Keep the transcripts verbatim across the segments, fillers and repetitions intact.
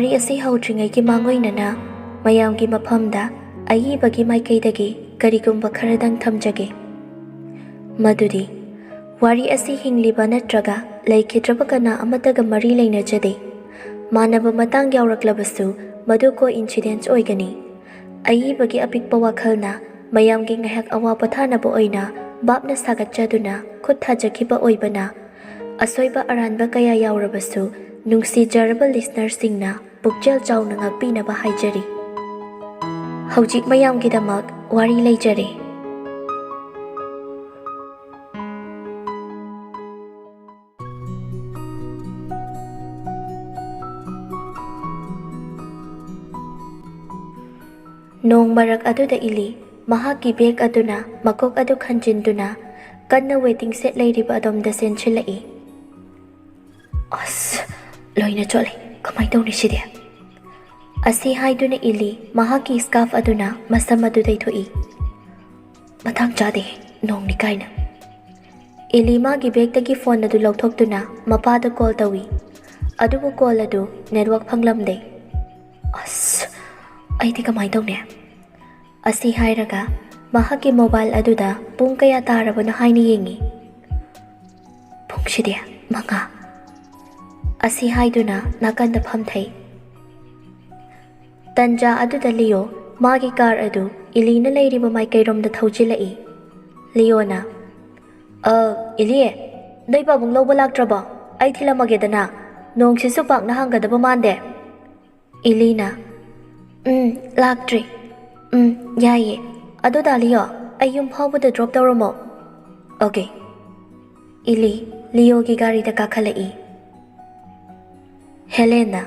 ꯋꯥꯔꯤ ꯑꯁꯤ ꯍꯧꯗ꯭ꯔꯤꯉꯩꯒꯤ ꯃꯥꯡꯑꯣꯏꯅꯅ ꯃꯌꯥꯝꯒꯤ ꯃꯐꯝꯗ ꯑꯏꯕꯒꯤ ꯃꯥꯏꯀꯩꯗꯒꯤ ꯀꯔꯤꯒꯨꯝꯕ ꯈꯔꯗꯪ ꯊꯝꯖꯒꯦ꯫ ꯃꯗꯨꯗꯤ, ꯋꯥꯔꯤ ꯑꯁꯤ ꯍꯤꯡꯂꯤꯕ ꯅꯠꯇ꯭ꯔꯒ ꯂꯩꯈꯤꯗ꯭ꯔꯕ ꯀꯅꯥ ꯑꯃꯠꯇꯒ ꯃꯔꯤ ꯂꯩꯅꯖꯗꯦ꯫ ꯃꯥꯟꯅꯕ ꯃꯇꯥꯡ ꯌꯥꯎꯔꯛꯂꯕꯁꯨ, ꯃꯗꯨ coincidence ꯑꯣꯏꯒꯅꯤ꯫ ꯑꯏꯕꯒꯤ ꯑꯄꯤꯛꯄ ꯋꯥꯈꯜꯅ ꯃꯌꯥꯝꯒꯤ ꯉꯥꯏꯍꯥꯛ ꯑꯋꯥ ꯄꯣꯊꯥꯅꯕ ꯑꯣꯏꯅ ꯚꯥꯞꯅ ꯁꯥꯒꯠꯆꯗꯨꯅ ꯈꯨꯠ ꯊꯥꯖꯈꯤꯕ ꯑꯣꯏꯕꯅ, ꯑꯁꯣꯏꯕ ꯑꯔꯥꯟꯕ ꯀꯌꯥ ꯌꯥꯎꯔꯕꯁꯨ, ꯅꯨꯡꯁꯤꯖꯔꯕ listenerꯁꯤꯡꯅ ꯄꯨꯛꯆꯦꯜ ꯆꯥꯎꯅ ꯉꯥꯛꯄꯤꯅꯕ ꯍꯥꯏꯖꯔꯤ꯫ ꯍꯧꯖꯤꯛ ꯃꯌꯥꯝꯒꯤꯗꯃꯛ ꯋꯥꯔꯤ ꯂꯩꯖꯔꯦ꯫ ꯅꯣꯡ ꯃꯔꯛ ꯑꯗꯨꯗ ꯏꯂꯤ ꯃꯍꯥꯛꯀꯤ bag ꯑꯗꯨꯅ ꯃꯀꯣꯛ ꯑꯗꯨ ꯈꯟꯖꯤꯟꯗꯨꯅ ꯀꯟꯅ waiting shed ꯂꯩꯔꯤꯕ ꯑꯗꯣꯝꯗ ꯆꯦꯟꯁꯤꯜꯂꯛꯏ꯫ "ꯑꯁ, ꯂꯣꯏꯅ ꯆꯣꯠꯂꯦ꯫ ꯀꯃꯥꯏ ꯇꯧꯅꯤ ꯁꯤꯗꯤ?" ꯑꯁꯤ ꯍꯥꯏꯗꯨꯅ ꯏꯂꯤ ꯃꯍꯥꯛꯀꯤ scarf ꯑꯗꯨꯅ ꯃꯁꯝ ꯑꯗꯨ ꯇꯩꯊꯣꯛꯏ꯫ "ꯃꯇꯥꯡ ꯆꯥꯗꯦ, ꯅꯣꯡꯅꯤ ꯀꯥꯏꯅ꯫" ꯏꯂꯤ ꯃꯥꯒꯤ bagꯇꯒꯤ phone ꯑꯗꯨ ꯂꯧꯊꯣꯛꯇꯨꯅ ꯃꯄꯥꯗ call ꯇꯧꯏ꯫ ꯑꯗꯨꯕꯨ call ꯑꯗꯨ network ꯐꯪꯂꯝꯗꯦ꯫ "ꯑꯁ, ꯑꯩꯗꯤ ꯀꯃꯥꯏ ꯇꯧꯅꯤ?" ꯑꯁꯤ ꯍꯥꯏꯔꯒ ꯃꯍꯥꯛꯀꯤ mobile ꯑꯗꯨꯗ ꯄꯨꯡ ꯀꯌꯥ ꯇꯥꯔꯕꯅꯣ ꯍꯥꯏꯅ ꯌꯦꯡꯏ꯫ "ꯄꯨꯡꯁꯤꯗꯤ ꯃꯉꯥ꯫" ꯑꯁꯤ ꯍꯥꯏꯗꯨꯅ ꯅꯥꯀꯟꯗ ꯐꯝꯊꯩ꯫ ꯇꯟꯖꯥ ꯑꯗꯨꯗ ꯂꯤꯌꯣ ꯃꯥꯒꯤ car ꯑꯗꯨ ꯏꯂꯤꯅ ꯂꯩꯔꯤꯕ ꯃꯥꯏꯀꯩꯔꯣꯝꯗ ꯊꯧꯖꯤꯜꯂꯛꯏ꯫ ꯂꯤꯌꯣꯅ, "ꯑ, ꯏꯂꯤ, ꯅꯣꯏ ꯄꯥꯕꯨꯡ ꯂꯧꯕ ꯂꯥꯛꯇ꯭ꯔꯕꯣ? ꯑꯩ ꯊꯤꯜꯂꯝꯃꯒꯦꯗꯅ꯫ ꯅꯣꯡꯁꯤꯁꯨ ꯄꯥꯛꯅ ꯍꯥꯡꯒꯗꯕ ꯃꯥꯟꯗꯦ꯫" ꯏꯂꯤꯅ, "ꯎꯝ, ꯂꯥꯛꯇ꯭ꯔꯤ꯫ ꯎꯝ, ꯌꯥꯏꯌꯦ꯫ ꯑꯗꯣ ꯗꯥ ꯂꯤꯌꯣ, ꯑꯩ ꯌꯨꯝ ꯐꯥꯎꯕꯗ drop ꯇꯧꯔꯝꯃꯣ꯫" "Okay꯫" ꯏꯂꯤ ꯂꯤꯌꯣꯒꯤ ꯒꯥꯔꯤꯗ ꯀꯥꯈꯠꯂꯛꯏ꯫ ꯍꯦꯂꯦꯟꯅ,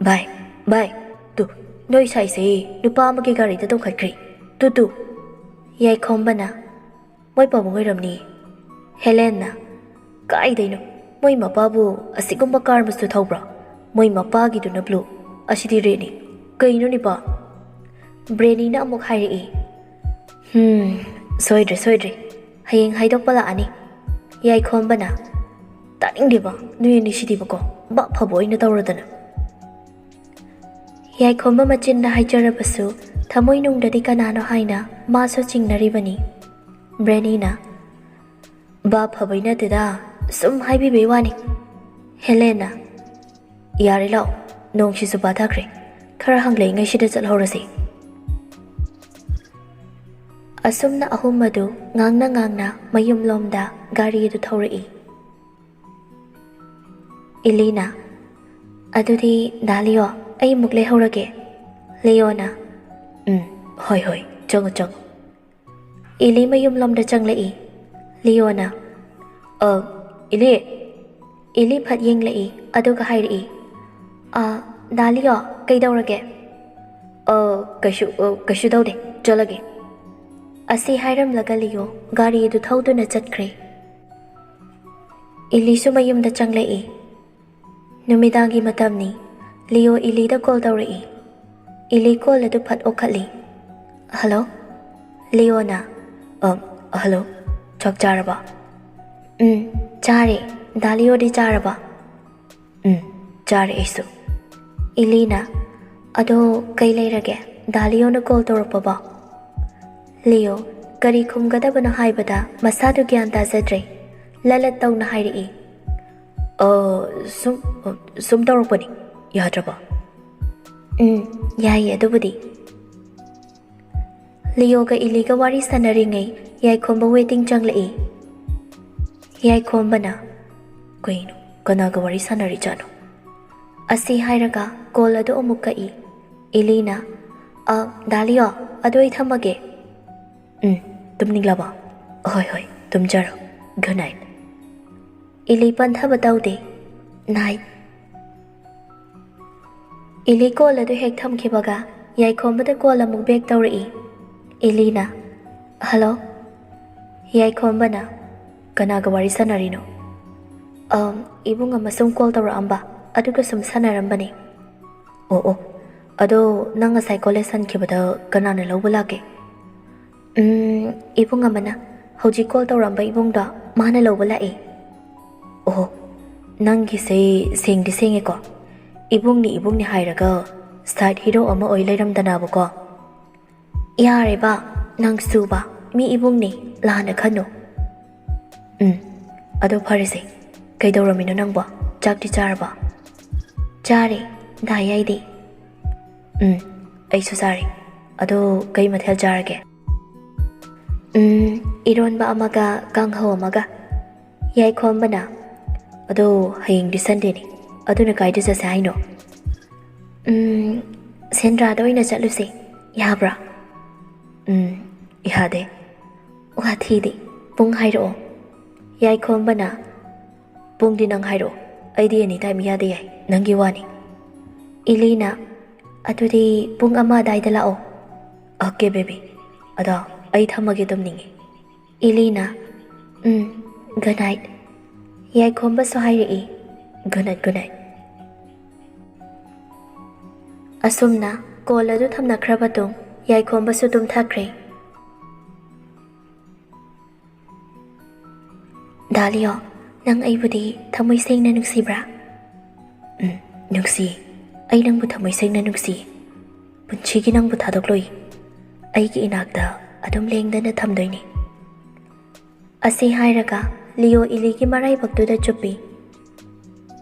"ꯚꯥꯏ, ꯚꯥꯏ, ꯇꯨ, ꯅꯣꯏ ꯁꯥꯏꯁꯦ ꯅꯨꯄꯥ ꯑꯃꯒꯤ ꯒꯥꯔꯤꯗ ꯇꯣꯡꯈꯠꯈ꯭ꯔꯦ꯫ Two, two." ꯌꯥꯏꯈꯣꯝꯕꯅ, "ꯃꯣꯏ ꯄꯥꯕꯨꯡ ꯑꯣꯏꯔꯝꯅꯤ꯫" ꯍꯦꯂꯦꯟꯅ, "ꯀꯥꯏꯗꯩꯅꯣ? ꯃꯣꯏ ꯃꯄꯥꯕꯨ ꯑꯁꯤꯒꯨꯝꯕ car ꯃꯆꯨ ꯊꯧꯕ꯭ꯔꯣ? ꯃꯣꯏ ꯃꯄꯥꯒꯤꯗꯨꯅ blue, ꯑꯁꯤꯗꯤ redꯅꯤ꯫ ꯀꯩꯅꯣꯅꯦ ꯄꯥ?" ꯕ꯭ꯔꯦꯅꯤꯅ ꯑꯃꯨꯛ ꯍꯥꯏꯔꯛꯏ꯫ "ꯍꯝ, ꯁꯣꯏꯗ꯭ꯔꯦ, ꯁꯣꯏꯗ꯭ꯔꯦ꯫ ꯍꯌꯦꯡ ꯍꯥꯏꯗꯣꯛꯄ ꯂꯥꯛꯑꯅꯤ꯫" ꯌꯥꯏꯈꯣꯝꯕꯅ, "ꯇꯥꯅꯤꯡꯗꯦꯕ, ꯅꯣꯏ ꯑꯅꯤꯁꯤꯗꯤꯕꯀꯣ, ꯚꯥꯞ ꯐꯕ ꯑꯣꯏꯅ ꯇꯧꯔꯗꯅ꯫" ꯌꯥꯏꯈꯣꯝꯕ ꯃꯆꯤꯟꯗ ꯍꯥꯏꯖꯔꯕꯁꯨ ꯊꯃꯣꯏꯅꯨꯡꯗꯗꯤ ꯀꯅꯥꯅꯣ ꯍꯥꯏꯅ ꯃꯥꯁꯨ ꯆꯤꯡꯅꯔꯤꯕꯅꯤ꯫ ꯕ꯭ꯔꯦꯅꯤꯅ, "ꯚꯥꯞ ꯐꯕꯩ ꯅꯠꯇꯦꯗ, ꯁꯨꯝ ꯍꯥꯏꯕꯤꯕꯩ ꯋꯥꯅꯤ꯫" ꯍꯦꯂꯦꯟꯅ, "ꯌꯥꯔꯦ ꯂꯥꯛꯑꯣ, ꯅꯣꯡꯁꯤꯁꯨ ꯄꯥꯊꯈ꯭ꯔꯦ, ꯈꯔ ꯍꯪꯂꯛꯏꯉꯩꯁꯤꯗ ꯆꯠꯍꯧꯔꯁꯤ꯫" ꯑꯁꯨꯝꯅ ꯑꯍꯨꯝ ꯑꯗꯨ ꯉꯥꯡꯅ ꯉꯥꯡꯅ ꯃꯌꯨꯝꯂꯣꯝꯗ ꯒꯥꯔꯤ ꯑꯗꯨ ꯊꯧꯔꯛꯏ꯫ ꯏꯂꯤꯅ, "ꯑꯗꯨꯗꯤ ꯗꯥ ꯂꯤꯑꯣ, ꯑꯩ ꯑꯃꯨꯛ ꯂꯩꯍꯧꯔꯒꯦ꯫" ꯂꯤꯑꯣꯅ, "ꯎꯝ, ꯍꯣꯏ ꯍꯣꯏ, ꯆꯪꯉꯣ ꯆꯪꯉꯣ꯫" ꯏꯂꯤ ꯃꯌꯨꯝꯂꯣꯝꯗ ꯆꯪꯂꯛꯏ꯫ ꯂꯤꯑꯣꯅ, "ꯑ, ꯏꯂꯤ꯫" ꯏꯂꯤ ꯐꯠ ꯌꯦꯡꯂꯛꯏ, ꯑꯗꯨꯒ ꯍꯥꯏꯔꯛꯏ, "ꯑ, ꯗꯥ ꯂꯤꯑꯣ, ꯀꯩꯗꯧꯔꯒꯦ?" "ꯑ, ꯀꯩꯁꯨ, ꯑ, ꯀꯩꯁꯨ ꯇꯧꯗꯦ, ꯆꯠꯂꯒꯦ꯫" ꯑꯁꯤ ꯍꯥꯏꯔꯝꯂꯒ ꯂꯤꯑꯣ ꯒꯥꯔꯤ ꯑꯗꯨ ꯊꯧꯗꯨꯅ ꯆꯠꯈ꯭ꯔꯦ꯫ ꯏꯂꯤꯁꯨ ꯃꯌꯨꯝꯗ ꯆꯪꯂꯛꯏ꯫ ꯅꯨꯃꯤꯗꯥꯡꯒꯤ ꯃꯇꯝꯅꯤ꯫ ꯂꯤꯑꯣ ꯏꯂꯤꯗ ꯀꯣꯜ ꯇꯧꯔꯛꯏ꯫ ꯏꯂꯤ ꯀꯣꯜ ꯑꯗꯨ ꯐꯠ ꯑꯣꯛꯈꯠꯂꯤ꯫ "ꯍꯜꯂꯣ?" ꯂꯤꯑꯣꯅ, "ꯑ, ꯍꯜꯂꯣ, ꯆꯥꯛ ꯆꯥꯔꯕ?" "ꯎꯝ, ꯆꯥꯔꯦ꯫ ꯗꯥ ꯂꯤꯑꯣꯗꯤ ꯆꯥꯔꯕ?" "ꯎꯝ, ꯆꯥꯔꯦ ꯑꯩꯁꯨ꯫" ꯏꯂꯤꯅ, "ꯑꯗꯣ ꯀꯩ ꯂꯩꯔꯒꯦ? ꯗꯥ ꯂꯤꯑꯣꯅ ꯀꯣꯜ ꯇꯧꯔꯛꯄꯕꯣ?" ꯂꯤꯑꯣ ꯀꯔꯤ ꯈꯨꯝꯒꯗꯕꯅꯣ ꯍꯥꯏꯕꯗ ꯃꯁꯥꯗꯨ ꯒ꯭ꯌꯥꯟ ꯇꯥꯖꯗ꯭ꯔꯦ꯫ ꯂꯂꯠ ꯇꯧꯅ ꯍꯥꯏꯔꯛꯏ, "ꯑ, ꯁꯨꯝ, ꯁꯨꯝ ꯇꯧꯔꯛꯄꯅꯤ꯫ ꯌꯥꯗ꯭ꯔꯕ?" "ꯎꯝ, ꯌꯥꯏꯌꯦ ꯑꯗꯨꯕꯨꯗꯤ꯫" ꯂꯤꯑꯣꯒ ꯏꯂꯤꯒ ꯋꯥꯔꯤ ꯁꯥꯟꯅꯔꯤꯉꯩ ꯌꯥꯏꯈꯣꯝꯕ ꯋꯦꯇꯤꯡ ꯆꯪꯂꯛꯏ꯫ ꯌꯥꯏꯈꯣꯝꯕꯅ, "ꯀꯩꯅꯣ, ꯀꯅꯥꯒ ꯋꯥꯔꯤ ꯁꯥꯟꯅꯔꯤꯖꯥꯠꯅꯣ?" ꯑꯁꯤ ꯍꯥꯏꯔꯒ ꯀꯣꯜ ꯑꯗꯨ ꯑꯃꯨꯛ ꯀꯛꯏ꯫ ꯏꯂꯤꯅ, "ꯑ, ꯗꯥ ꯂꯤꯑꯣ, ꯑꯗꯨ ꯑꯩ ꯊꯝꯃꯒꯦ꯫" "ꯎꯝ, ꯇꯨꯝꯅꯤꯡꯂꯕꯣ? ꯍꯣꯏ ꯍꯣꯏ, ꯇꯨꯝꯖꯔꯣ꯫ Good night." ꯏꯂꯤ ꯄꯟꯊꯕ ꯇꯧꯗꯦ꯫ ꯅꯥꯏꯠ꯫ ꯏꯂꯤ ꯀꯣꯜ ꯑꯗꯨ ꯍꯦꯛ ꯊꯝꯈꯤꯕꯒ ꯌꯥꯏꯈꯣꯝꯕꯗ ꯀꯣꯜ ꯑꯃꯨꯛ ꯕꯦꯛ ꯇꯧꯔꯛꯏ꯫ ꯏꯂꯤꯅ, "ꯍꯜꯂꯣ?" ꯌꯥꯏꯈꯣꯝꯕꯅ, "ꯀꯅꯥꯒ ꯋꯥꯔꯤ ꯁꯥꯟꯅꯔꯤꯅꯣ?" "ꯑꯝ, ꯏꯕꯨꯡ ꯑꯃ ꯁꯨꯝ ꯀꯣꯜ ꯇꯧꯔꯛꯑꯝꯕ, ꯑꯗꯨꯒ ꯁꯨꯝ ꯁꯥꯟꯅꯔꯝꯕꯅꯦ꯫" "ꯑꯣ ꯑꯣ, ꯑꯗꯣ ꯅꯪ ꯉꯁꯥꯏ ꯀꯣꯂꯦꯖ ꯍꯟꯈꯤꯕꯗ ꯀꯅꯥꯅ ꯂꯧꯕ ꯂꯥꯛꯀꯦ?" "ꯎꯝ, ꯏꯕꯨꯡ ꯑꯃꯅ, ꯍꯧꯖꯤꯛ ꯀꯣꯜ ꯇꯧꯔꯝꯕ ꯏꯕꯨꯡꯗꯣ, ꯃꯥꯅ ꯂꯧꯕ ꯂꯥꯛꯑꯦ꯫" "ꯑꯣꯍꯣ, ꯅꯪꯒꯤꯁꯦ ꯁꯦꯡꯗꯤ ꯁꯦꯡꯉꯦꯀꯣ꯫ ꯏꯕꯨꯡꯅꯤ ꯏꯕꯨꯡꯅꯤ ꯍꯥꯏꯔꯒ ꯁꯥꯏꯠ ꯍꯤꯔꯣ ꯑꯃ ꯑꯣꯏ ꯂꯩꯔꯝꯗꯅꯕꯀꯣ꯫ ꯌꯥꯔꯦꯕ, ꯅꯪꯁꯨꯕ, ꯃꯤ ꯏꯕꯨꯡꯅꯤ, ꯂꯥꯟꯅ ꯈꯟꯅꯨ꯫ ꯎꯝ, ꯑꯗꯣ ꯐꯔꯦꯁꯦ, ꯀꯩꯗꯧꯔꯝꯃꯤꯅꯣ ꯅꯪꯕꯣ? ꯆꯥꯛꯇꯤ ꯆꯥꯔꯕꯣ? ꯆꯥꯔꯦ, ꯗꯥ ꯌꯥꯏꯗꯤ꯫ ꯎꯝ, ꯑꯩꯁꯨ ꯆꯥꯔꯦ꯫ ꯑꯗꯣ ꯀꯩ ꯃꯊꯦꯜ ꯆꯥꯔꯒꯦ? ꯎꯝ, ꯏꯔꯣꯟꯕ ꯑꯃꯒ ꯀꯥꯡꯍꯧ ꯑꯃꯒ꯫ ꯌꯥꯏꯈꯣꯝꯕꯅ, "ꯑꯗꯣ ꯍꯌꯦꯡꯗꯤ ꯁꯟꯗꯦꯅꯤ, ꯑꯗꯨꯅ ꯀꯥꯏꯗ ꯆꯠꯁꯦ ꯍꯥꯏꯅꯣ?" "ꯎꯝ, ꯁꯦꯟꯗ꯭ꯔꯥꯗ ꯑꯣꯏꯅ ꯆꯠꯂꯨꯁꯦ, ꯌꯥꯕ꯭ꯔꯥ?" "ꯎꯝ, ꯌꯥꯗꯦ꯫ ꯋꯥꯊꯤꯗꯤ꯫ ꯄꯨꯡ ꯍꯥꯏꯔꯛꯑꯣ꯫" ꯌꯥꯏꯈꯣꯝꯕꯅ, "ꯄꯨꯡꯗꯤ ꯅꯪ ꯍꯥꯏꯔꯛꯑꯣ, ꯑꯩꯗꯤ ꯑꯦꯅꯤ ꯇꯥꯏꯝ ꯏꯌꯥꯗ ꯌꯥꯏ, ꯅꯪꯒꯤ ꯋꯥꯅꯤ꯫" ꯏꯂꯤꯅ, "ꯑꯗꯨꯗꯤ ꯄꯨꯡ ꯑꯃ ꯑꯗꯥꯏꯗ ꯂꯥꯛꯑꯣ꯫" "ꯑꯣꯀꯦ ꯕꯦꯕꯤ, ꯑꯗꯣ ꯑꯩ ꯊꯝꯃꯒꯦ, ꯇꯨꯝꯅꯤꯡꯉꯦ꯫" ꯏꯂꯤꯅ, "ꯎꯝ, ꯒꯨꯗ ꯅꯥꯏꯠ꯫" ꯌꯥꯏꯈꯣꯝꯕꯁꯨ ꯍꯥꯏꯔꯛꯏ, "ꯒꯨꯗ ꯅꯥꯏꯠ, ꯒꯨꯗ ꯅꯥꯏꯠ꯫" ꯑꯁꯨꯝꯅ ꯀꯣꯜ ꯑꯗꯨ ꯊꯝꯅꯈ꯭ꯔꯕ ꯇꯨꯡ ꯌꯥꯏꯈꯣꯝꯕꯁꯨ ꯇꯨꯝꯊꯈ꯭ꯔꯦ꯫ "ꯗꯥ ꯂꯤꯑꯣ, ꯅꯪ ꯑꯩꯕꯨꯗꯤ ꯊꯃꯣꯏ ꯁꯦꯡꯅ ꯅꯨꯡꯁꯤꯕ꯭ꯔꯥ?" "ꯎꯝ, ꯅꯨꯡꯁꯤ꯫ ꯑꯩ ꯅꯪꯕꯨ ꯊꯃꯣꯏ ꯁꯦꯡꯅ ꯅꯨꯡꯁꯤ꯫ ꯄꯨꯟꯁꯤꯒꯤ ꯅꯪꯕꯨ ꯊꯥꯗꯣꯛꯂꯣꯏ꯫ ꯑꯩꯒꯤ ꯏꯅꯥꯛꯇ ꯑꯗꯨꯝ ꯂꯦꯡꯗꯅ ꯊꯝꯗꯣꯏꯅꯤ꯫" ꯑꯁꯤ ꯍꯥꯏꯔꯒ ꯂꯤꯑꯣ ꯏꯂꯤꯒꯤ ꯃꯔꯥꯏꯕꯛꯇꯨꯗ ꯆꯨꯞꯄꯤ꯫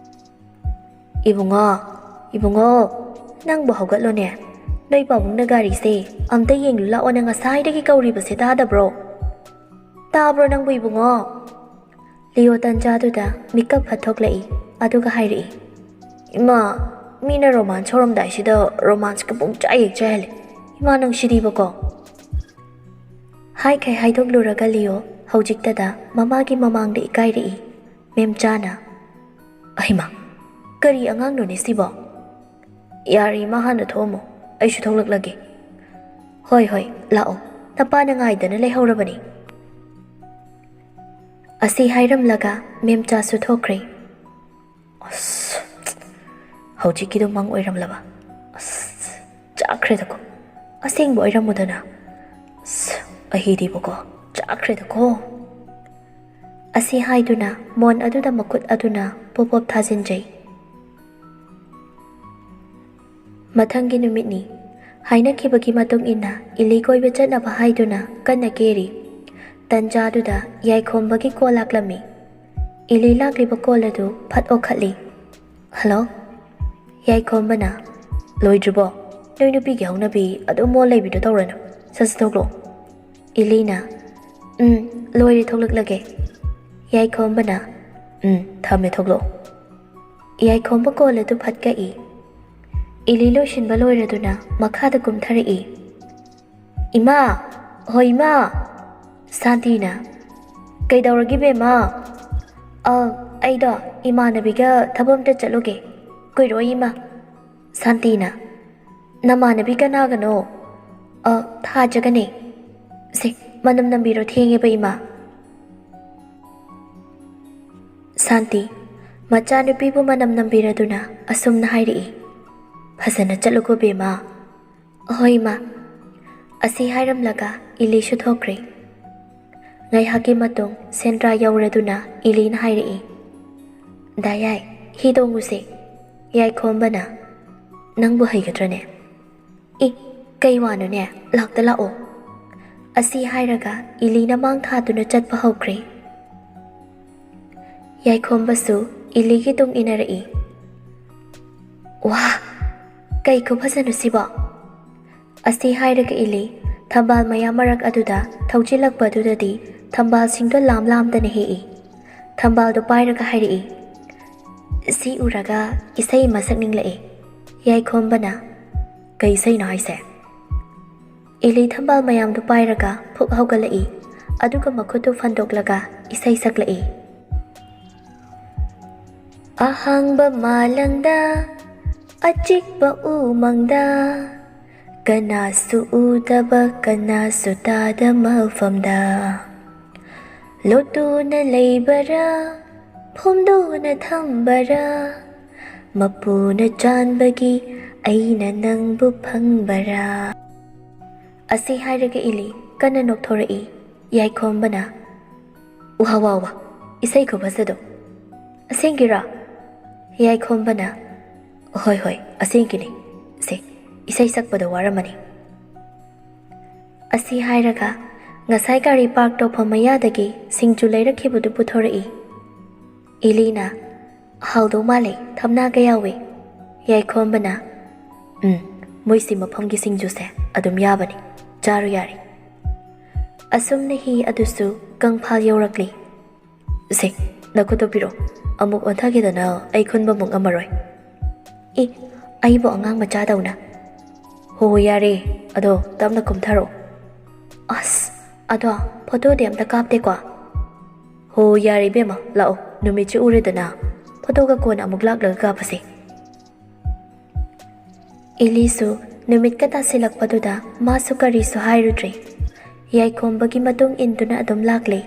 "ꯏꯕꯨꯡꯉꯣ, ꯏꯕꯨꯡꯉꯣ, ꯅꯪꯕꯨ ꯍꯧꯒꯠꯂꯣꯅꯦ꯫ ꯅꯣꯏ ꯄꯥꯕꯨꯡꯅ ꯒꯥꯔꯤꯁꯦ ꯑꯝꯇ ꯌꯦꯡꯂꯨ ꯂꯥꯛꯑꯣꯅ ꯉꯁꯥꯏꯗꯒꯤ ꯀꯧꯔꯤꯕꯁꯦ ꯇꯥꯗꯕ꯭ꯔꯣ? ꯇꯥꯕ꯭ꯔꯣ ꯅꯪꯕꯨ ꯏꯕꯨꯡꯉꯣ?" ꯂꯤꯑꯣ ꯇꯟꯖꯥꯗꯨꯗ ꯃꯤꯀꯞ ꯐꯠ ꯊꯣꯛꯂꯛꯏ, ꯑꯗꯨꯒ ꯍꯥꯏꯔꯛꯏ, "ꯏꯃꯥ, ꯃꯤꯅ ꯔꯣꯃꯥꯟꯁ ꯍꯧꯔꯝꯗꯥꯏꯁꯤꯗ ꯔꯣꯃꯥꯟꯁꯀ ꯄꯨꯡꯆꯥꯏ ꯍꯦꯛ ꯆꯥꯏꯍꯜꯂꯦ꯫ ꯏꯃꯥ ꯅꯪꯁꯤꯗꯤꯕꯀꯣ꯫" ꯍꯥꯏꯈꯩ ꯍꯥꯏꯗꯣꯛꯂꯨꯔꯒ ꯂꯤꯑꯣ ꯍꯧꯖꯤꯛꯇꯗ ꯃꯃꯥꯒꯤ ꯃꯃꯥꯡꯗ ꯏꯀꯥꯏꯔꯛꯏ꯫ ꯃꯦꯝꯆꯥꯅ, "ꯑꯍꯩꯃꯥ, ꯀꯔꯤ ꯑꯉꯥꯡꯅꯣꯅꯦ ꯁꯤꯕꯣ?" "ꯌꯥꯔꯦ, ꯏꯃꯥ ꯍꯥꯟꯅ ꯊꯣꯛꯑꯝꯃꯣ, ꯑꯩꯁꯨ ꯊꯣꯛꯂꯛꯂꯒꯦ꯫" "ꯍꯣꯏ, ꯍꯣꯏ, ꯂꯥꯛꯑꯣ, ꯅꯄꯥꯅ ꯉꯥꯏꯗꯅ ꯂꯩꯍꯧꯔꯕꯅꯤ꯫" ꯑꯁꯤ ꯍꯥꯏꯔꯝꯂꯒ ꯃꯦꯝꯆꯥꯁꯨ ꯊꯣꯛꯈ꯭ꯔꯦ꯫ ꯑꯁ, ꯍꯧꯖꯤꯛꯀꯤꯗꯣ ꯃꯪ ꯑꯣꯏꯔꯝꯂꯕ? ꯑꯁ, ꯆꯥꯛꯈ꯭ꯔꯦꯗꯀꯣ, ꯑꯁꯦꯡꯕ ꯑꯣꯏꯔꯝꯃꯨꯗꯅ꯫ ꯑꯁ, ꯑꯍꯤꯗꯤꯕꯀꯣ, ꯆꯥꯛꯈ꯭ꯔꯦꯗꯀꯣ꯫ ꯑꯁꯤ ꯍꯥꯏꯗꯨꯅ ꯃꯣꯟ ꯑꯗꯨꯗ ꯃꯈꯨꯠ ꯑꯗꯨꯅ ꯄꯣꯞ ꯄꯣꯞ ꯊꯥꯖꯤꯟꯖꯩ꯫ ꯃꯊꯪꯒꯤ ꯅꯨꯃꯤꯠꯅꯤ꯫ ꯍꯥꯏꯅꯈꯤꯕꯒꯤ ꯃꯇꯨꯡ ꯏꯟꯅ ꯏꯂꯤ ꯀꯣꯏꯕ ꯆꯠꯅꯕ ꯍꯥꯏꯗꯨꯅ ꯀꯟꯅ ꯀꯦꯔꯤ꯫ ꯇꯟꯖꯥꯗꯨꯗ ꯌꯥꯏꯈꯣꯝꯕꯒꯤ ꯀꯣꯜ ꯂꯥꯛꯂꯝꯃꯤ꯫ ꯏꯂꯤ ꯂꯥꯛꯂꯤꯕ ꯀꯣꯜ ꯑꯗꯨ ꯐꯠ ꯑꯣꯛꯈꯠꯂꯤ꯫ "ꯍꯜꯂꯣ?" ꯌꯥꯏꯈꯣꯝꯕꯅ, "ꯂꯣꯏꯗ꯭ꯔꯤꯕꯣ? ꯅꯣꯏ ꯅꯨꯄꯤꯒꯤ ꯍꯧꯅꯕꯤ ꯑꯗꯨꯝ ꯃꯣꯜ ꯂꯩꯕꯤꯗꯣ ꯇꯧꯔꯅꯨ꯫ ꯁꯠ ꯁꯠ ꯊꯣꯛꯂꯛꯑꯣ꯫" ꯏꯂꯤꯅ, "ꯎꯝ, ꯂꯣꯏꯔꯦ, ꯊꯣꯛꯂꯛꯂꯒꯦ꯫" ꯌꯥꯏꯈꯣꯝꯕꯅ, "ꯎꯝ, ꯊꯝꯃꯦ, ꯊꯣꯛꯂꯛꯑꯣ꯫" ꯌꯥꯏꯈꯣꯝꯕ ꯀꯣꯜ ꯑꯗꯨ ꯐꯠ ꯀꯛꯏ꯫ ꯏꯂꯤ ꯂꯣꯏꯁꯤꯟꯕ ꯂꯣꯏꯔꯗꯨꯅ ꯃꯈꯥꯗ ꯀꯨꯝꯊꯔꯛꯏ꯫ "ꯏꯃꯥ! ꯍꯣꯏ, ꯏꯃꯥ!" ꯁꯥꯟꯇꯤꯅ, "ꯀꯩꯗꯧꯔꯒꯦ, ꯕꯦꯝꯃ?" "ꯑ, ꯑꯩꯗꯣ ꯏꯃꯥꯟꯅꯕꯤꯒ ꯊꯕꯛ ꯑꯝꯇ ꯆꯠꯂꯨꯒꯦ꯫ ꯀꯨꯏꯔꯣꯏ, ꯏꯃꯥ꯫" ꯁꯥꯟꯇꯤꯅ, "ꯅꯃꯥꯟꯅꯕꯤ ꯀꯅꯥꯒꯅꯣ?" "ꯑ, ꯊꯥꯖꯒꯅꯦ꯫ ꯁꯦ, ꯃꯅꯝ ꯅꯝꯕꯤꯔꯣ, ꯊꯦꯡꯉꯦꯕ, ꯏꯃꯥ꯫" ꯁꯥꯟꯇꯤ, ꯃꯆꯥꯅꯨꯄꯤꯕꯨ ꯃꯅꯝ ꯅꯝꯕꯤꯔꯗꯨꯅ ꯑꯁꯨꯝꯅ ꯍꯥꯏꯔꯛꯏ, "ꯐꯖꯅ ꯆꯠꯂꯨꯀꯣ, ꯕꯦꯝꯃ꯫" "ꯍꯣꯏ, ꯏꯃꯥ꯫" ꯑꯁꯤ ꯍꯥꯏꯔꯝꯂꯒ ꯏꯂꯤꯁꯨ ꯊꯣꯛꯈ꯭ꯔꯦ꯫ ꯉꯥꯏꯍꯥꯛꯀꯤ ꯃꯇꯨꯡ ꯁꯦꯟꯗ꯭ꯔꯥ ꯌꯧꯔꯗꯨꯅ ꯏꯂꯤꯅ ꯍꯥꯏꯔꯛꯏ, "ꯗꯥ ꯌꯥꯏ, ꯍꯤ ꯇꯣꯡꯉꯨꯁꯦ꯫" ꯌꯥꯏꯈꯣꯝꯕꯅ, "ꯅꯪꯕꯨ ꯍꯩꯒꯗ꯭ꯔꯅꯦ?" "ꯏ, ꯀꯩ ꯋꯥꯅꯣꯅꯦ? ꯂꯥꯛꯇ ꯂꯥꯛꯑꯣ꯫" ꯑꯁꯤ ꯍꯥꯏꯔꯒ ꯏꯂꯤꯅ ꯃꯥꯡ ꯊꯥꯗꯨꯅ ꯆꯠꯄ ꯍꯧꯈ꯭ꯔꯦ꯫ ꯌꯥꯏꯈꯣꯝꯕꯁꯨ ꯏꯂꯤꯒꯤ ꯇꯨꯡ ꯏꯟꯅꯔꯛꯏ꯫ "ꯋꯥ, ꯀꯩ ꯈꯨꯐꯖꯅꯣ ꯁꯤꯕꯣ?" ꯑꯁꯤ ꯍꯥꯏꯔꯒ ꯏꯂꯤ ꯊꯝꯕꯥꯜ ꯃꯌꯥꯝ ꯃꯔꯛ ꯑꯗꯨꯗ ꯊꯧꯖꯤꯜꯂꯛꯄꯗꯨꯗꯗꯤ ꯊꯝꯕꯥꯜꯁꯤꯡꯗꯣ ꯂꯥꯝ ꯂꯥꯝꯗꯅ ꯍꯦꯛꯏ꯫ ꯊꯝꯕꯥꯜꯗꯣ ꯄꯥꯏꯔꯒ ꯍꯥꯏꯔꯛꯏ, "ꯁꯤ ꯎꯔꯒ ꯏꯁꯩ ꯑꯃ ꯁꯛꯅꯤꯡꯂꯛꯏ꯫" ꯌꯥꯏꯈꯣꯝꯕꯅ, "ꯀꯩ ꯏꯁꯩꯅꯣ ꯍꯥꯏꯁꯦ?" ꯏꯂꯤ ꯊꯝꯕꯥꯜ ꯃꯌꯥꯝꯗꯨ ꯄꯥꯏꯔꯒ ꯐꯨꯛ ꯍꯧꯒꯠꯂꯛꯏ, ꯑꯗꯨꯒ ꯃꯈꯨꯠꯇꯨ ꯐꯟꯗꯣꯛꯂꯒ ꯏꯁꯩ ꯁꯛꯂꯛꯏ꯫ ꯑꯍꯥꯡꯕ ꯃꯥꯂꯪꯗ, ꯑꯆꯤꯛꯄ ꯎꯃꯪꯗ, ꯀꯅꯥꯁꯨ ꯎꯗꯕ, ꯀꯅꯥꯁꯨ ꯇꯥꯗ ꯃꯐꯝꯗ, ꯂꯣꯠꯇꯨꯅ ꯂꯩꯕꯔꯥ, ꯐꯣꯝꯗꯨꯅ ꯊꯝꯕꯔꯥ, ꯃꯄꯨꯅ ꯆꯥꯟꯕꯒꯤ ꯑꯩꯅ ꯅꯪꯕꯨ ꯐꯪꯕꯔꯥ? ꯑꯁꯤ ꯍꯥꯏꯔꯒ ꯏꯂꯤ ꯀꯟꯅ ꯅꯣꯛꯊꯣꯔꯛꯏ꯫ ꯌꯥꯏꯈꯣꯝꯕꯅ, "ꯋꯥ, ꯋꯥ, ꯋꯥ, ꯏꯁꯩ ꯈꯨꯐꯖꯗꯣ! ꯑꯁꯦꯡꯒꯤꯔꯣ?" ꯌꯥꯏꯈꯣꯝꯕꯅ, "ꯍꯣꯏ, ꯍꯣꯏ, ꯑꯁꯦꯡꯒꯤꯅꯤ꯫ ꯁꯦ, ꯏꯁꯩ ꯁꯛꯄꯗ ꯋꯥꯔꯝꯃꯅꯤ꯫ ꯑꯁꯤ ꯍꯥꯏꯔꯒ ꯉꯁꯥꯏ ꯒꯥꯔꯤ ꯄꯥꯔꯛ ꯇꯧꯐꯝ ꯃꯌꯥꯗꯒꯤ ꯁꯤꯡꯖꯨ ꯂꯩꯔꯛꯈꯤꯕꯗꯨ ꯄꯨꯊꯣꯔꯛꯏ꯫ ꯏꯂꯤꯅ, "ꯍꯥꯎꯗꯧ ꯃꯥꯜꯂꯦ, ꯊꯝꯅꯥꯒ ꯌꯥꯎꯋꯦ"꯫ ꯌꯥꯏꯈꯣꯝꯕꯅ, "ꯎꯝ, ꯃꯣꯏꯁꯤ ꯃꯐꯝꯒꯤ ꯁꯤꯡꯖꯨꯁꯦ ꯑꯗꯨꯝ ꯌꯥꯕꯅꯤ, ꯆꯥꯔꯨ ꯌꯥꯔꯦ"꯫ ꯑꯁꯨꯝꯅ ꯍꯤ ꯑꯗꯨꯁꯨ ꯀꯪꯐꯥꯜ ꯌꯧꯔꯛꯂꯤ꯫ "ꯁꯦ, ꯅꯈꯨꯠꯇꯣ ꯄꯤꯔꯛꯑꯣ, ꯑꯃꯨꯛ ꯑꯣꯟꯊꯈꯤꯗꯅ ꯑꯩ ꯈꯨꯟꯕꯃꯨꯛ ꯉꯝꯃꯔꯣꯏ"꯫ "ꯏ, ꯑꯩꯕꯨ ꯑꯉꯥꯡ ꯃꯆꯥꯗꯧꯅ"꯫ "ꯍꯣ, ꯌꯥꯔꯦ, ꯑꯗꯣ ꯇꯞꯅ ꯀꯨꯝꯊꯔꯛꯑꯣ"꯫ "ꯑꯁ, ꯑꯗꯣ ꯐꯣꯇꯣꯗꯤ ꯑꯝꯇ ꯀꯥꯞꯇꯦꯀꯣ"꯫ "ꯍꯣ, ꯌꯥꯔꯦ ꯏꯕꯦꯝꯃ, ꯂꯥꯛꯑꯣ, ꯅꯨꯃꯤꯠꯁꯨ ꯎꯔꯦꯗꯅ, ꯐꯣꯇꯣꯒ ꯀꯣꯟꯅ ꯑꯃꯨꯛ ꯂꯥꯛꯂꯒ ꯀꯥꯞꯄꯁꯦ"꯫ ꯏꯂꯤꯁꯨ ꯅꯨꯃꯤꯠꯀ ꯇꯥꯁꯤꯜꯂꯛꯄꯗꯨꯗ ꯃꯥꯁꯨ ꯀꯔꯤꯁꯨ ꯍꯥꯏꯔꯨꯗ꯭ꯔꯦ꯫ ꯌꯥꯏꯈꯣꯝꯕꯒꯤ ꯃꯇꯨꯡ ꯏꯟꯗꯨꯅ ꯑꯗꯨꯝ ꯂꯥꯛꯂꯦ꯫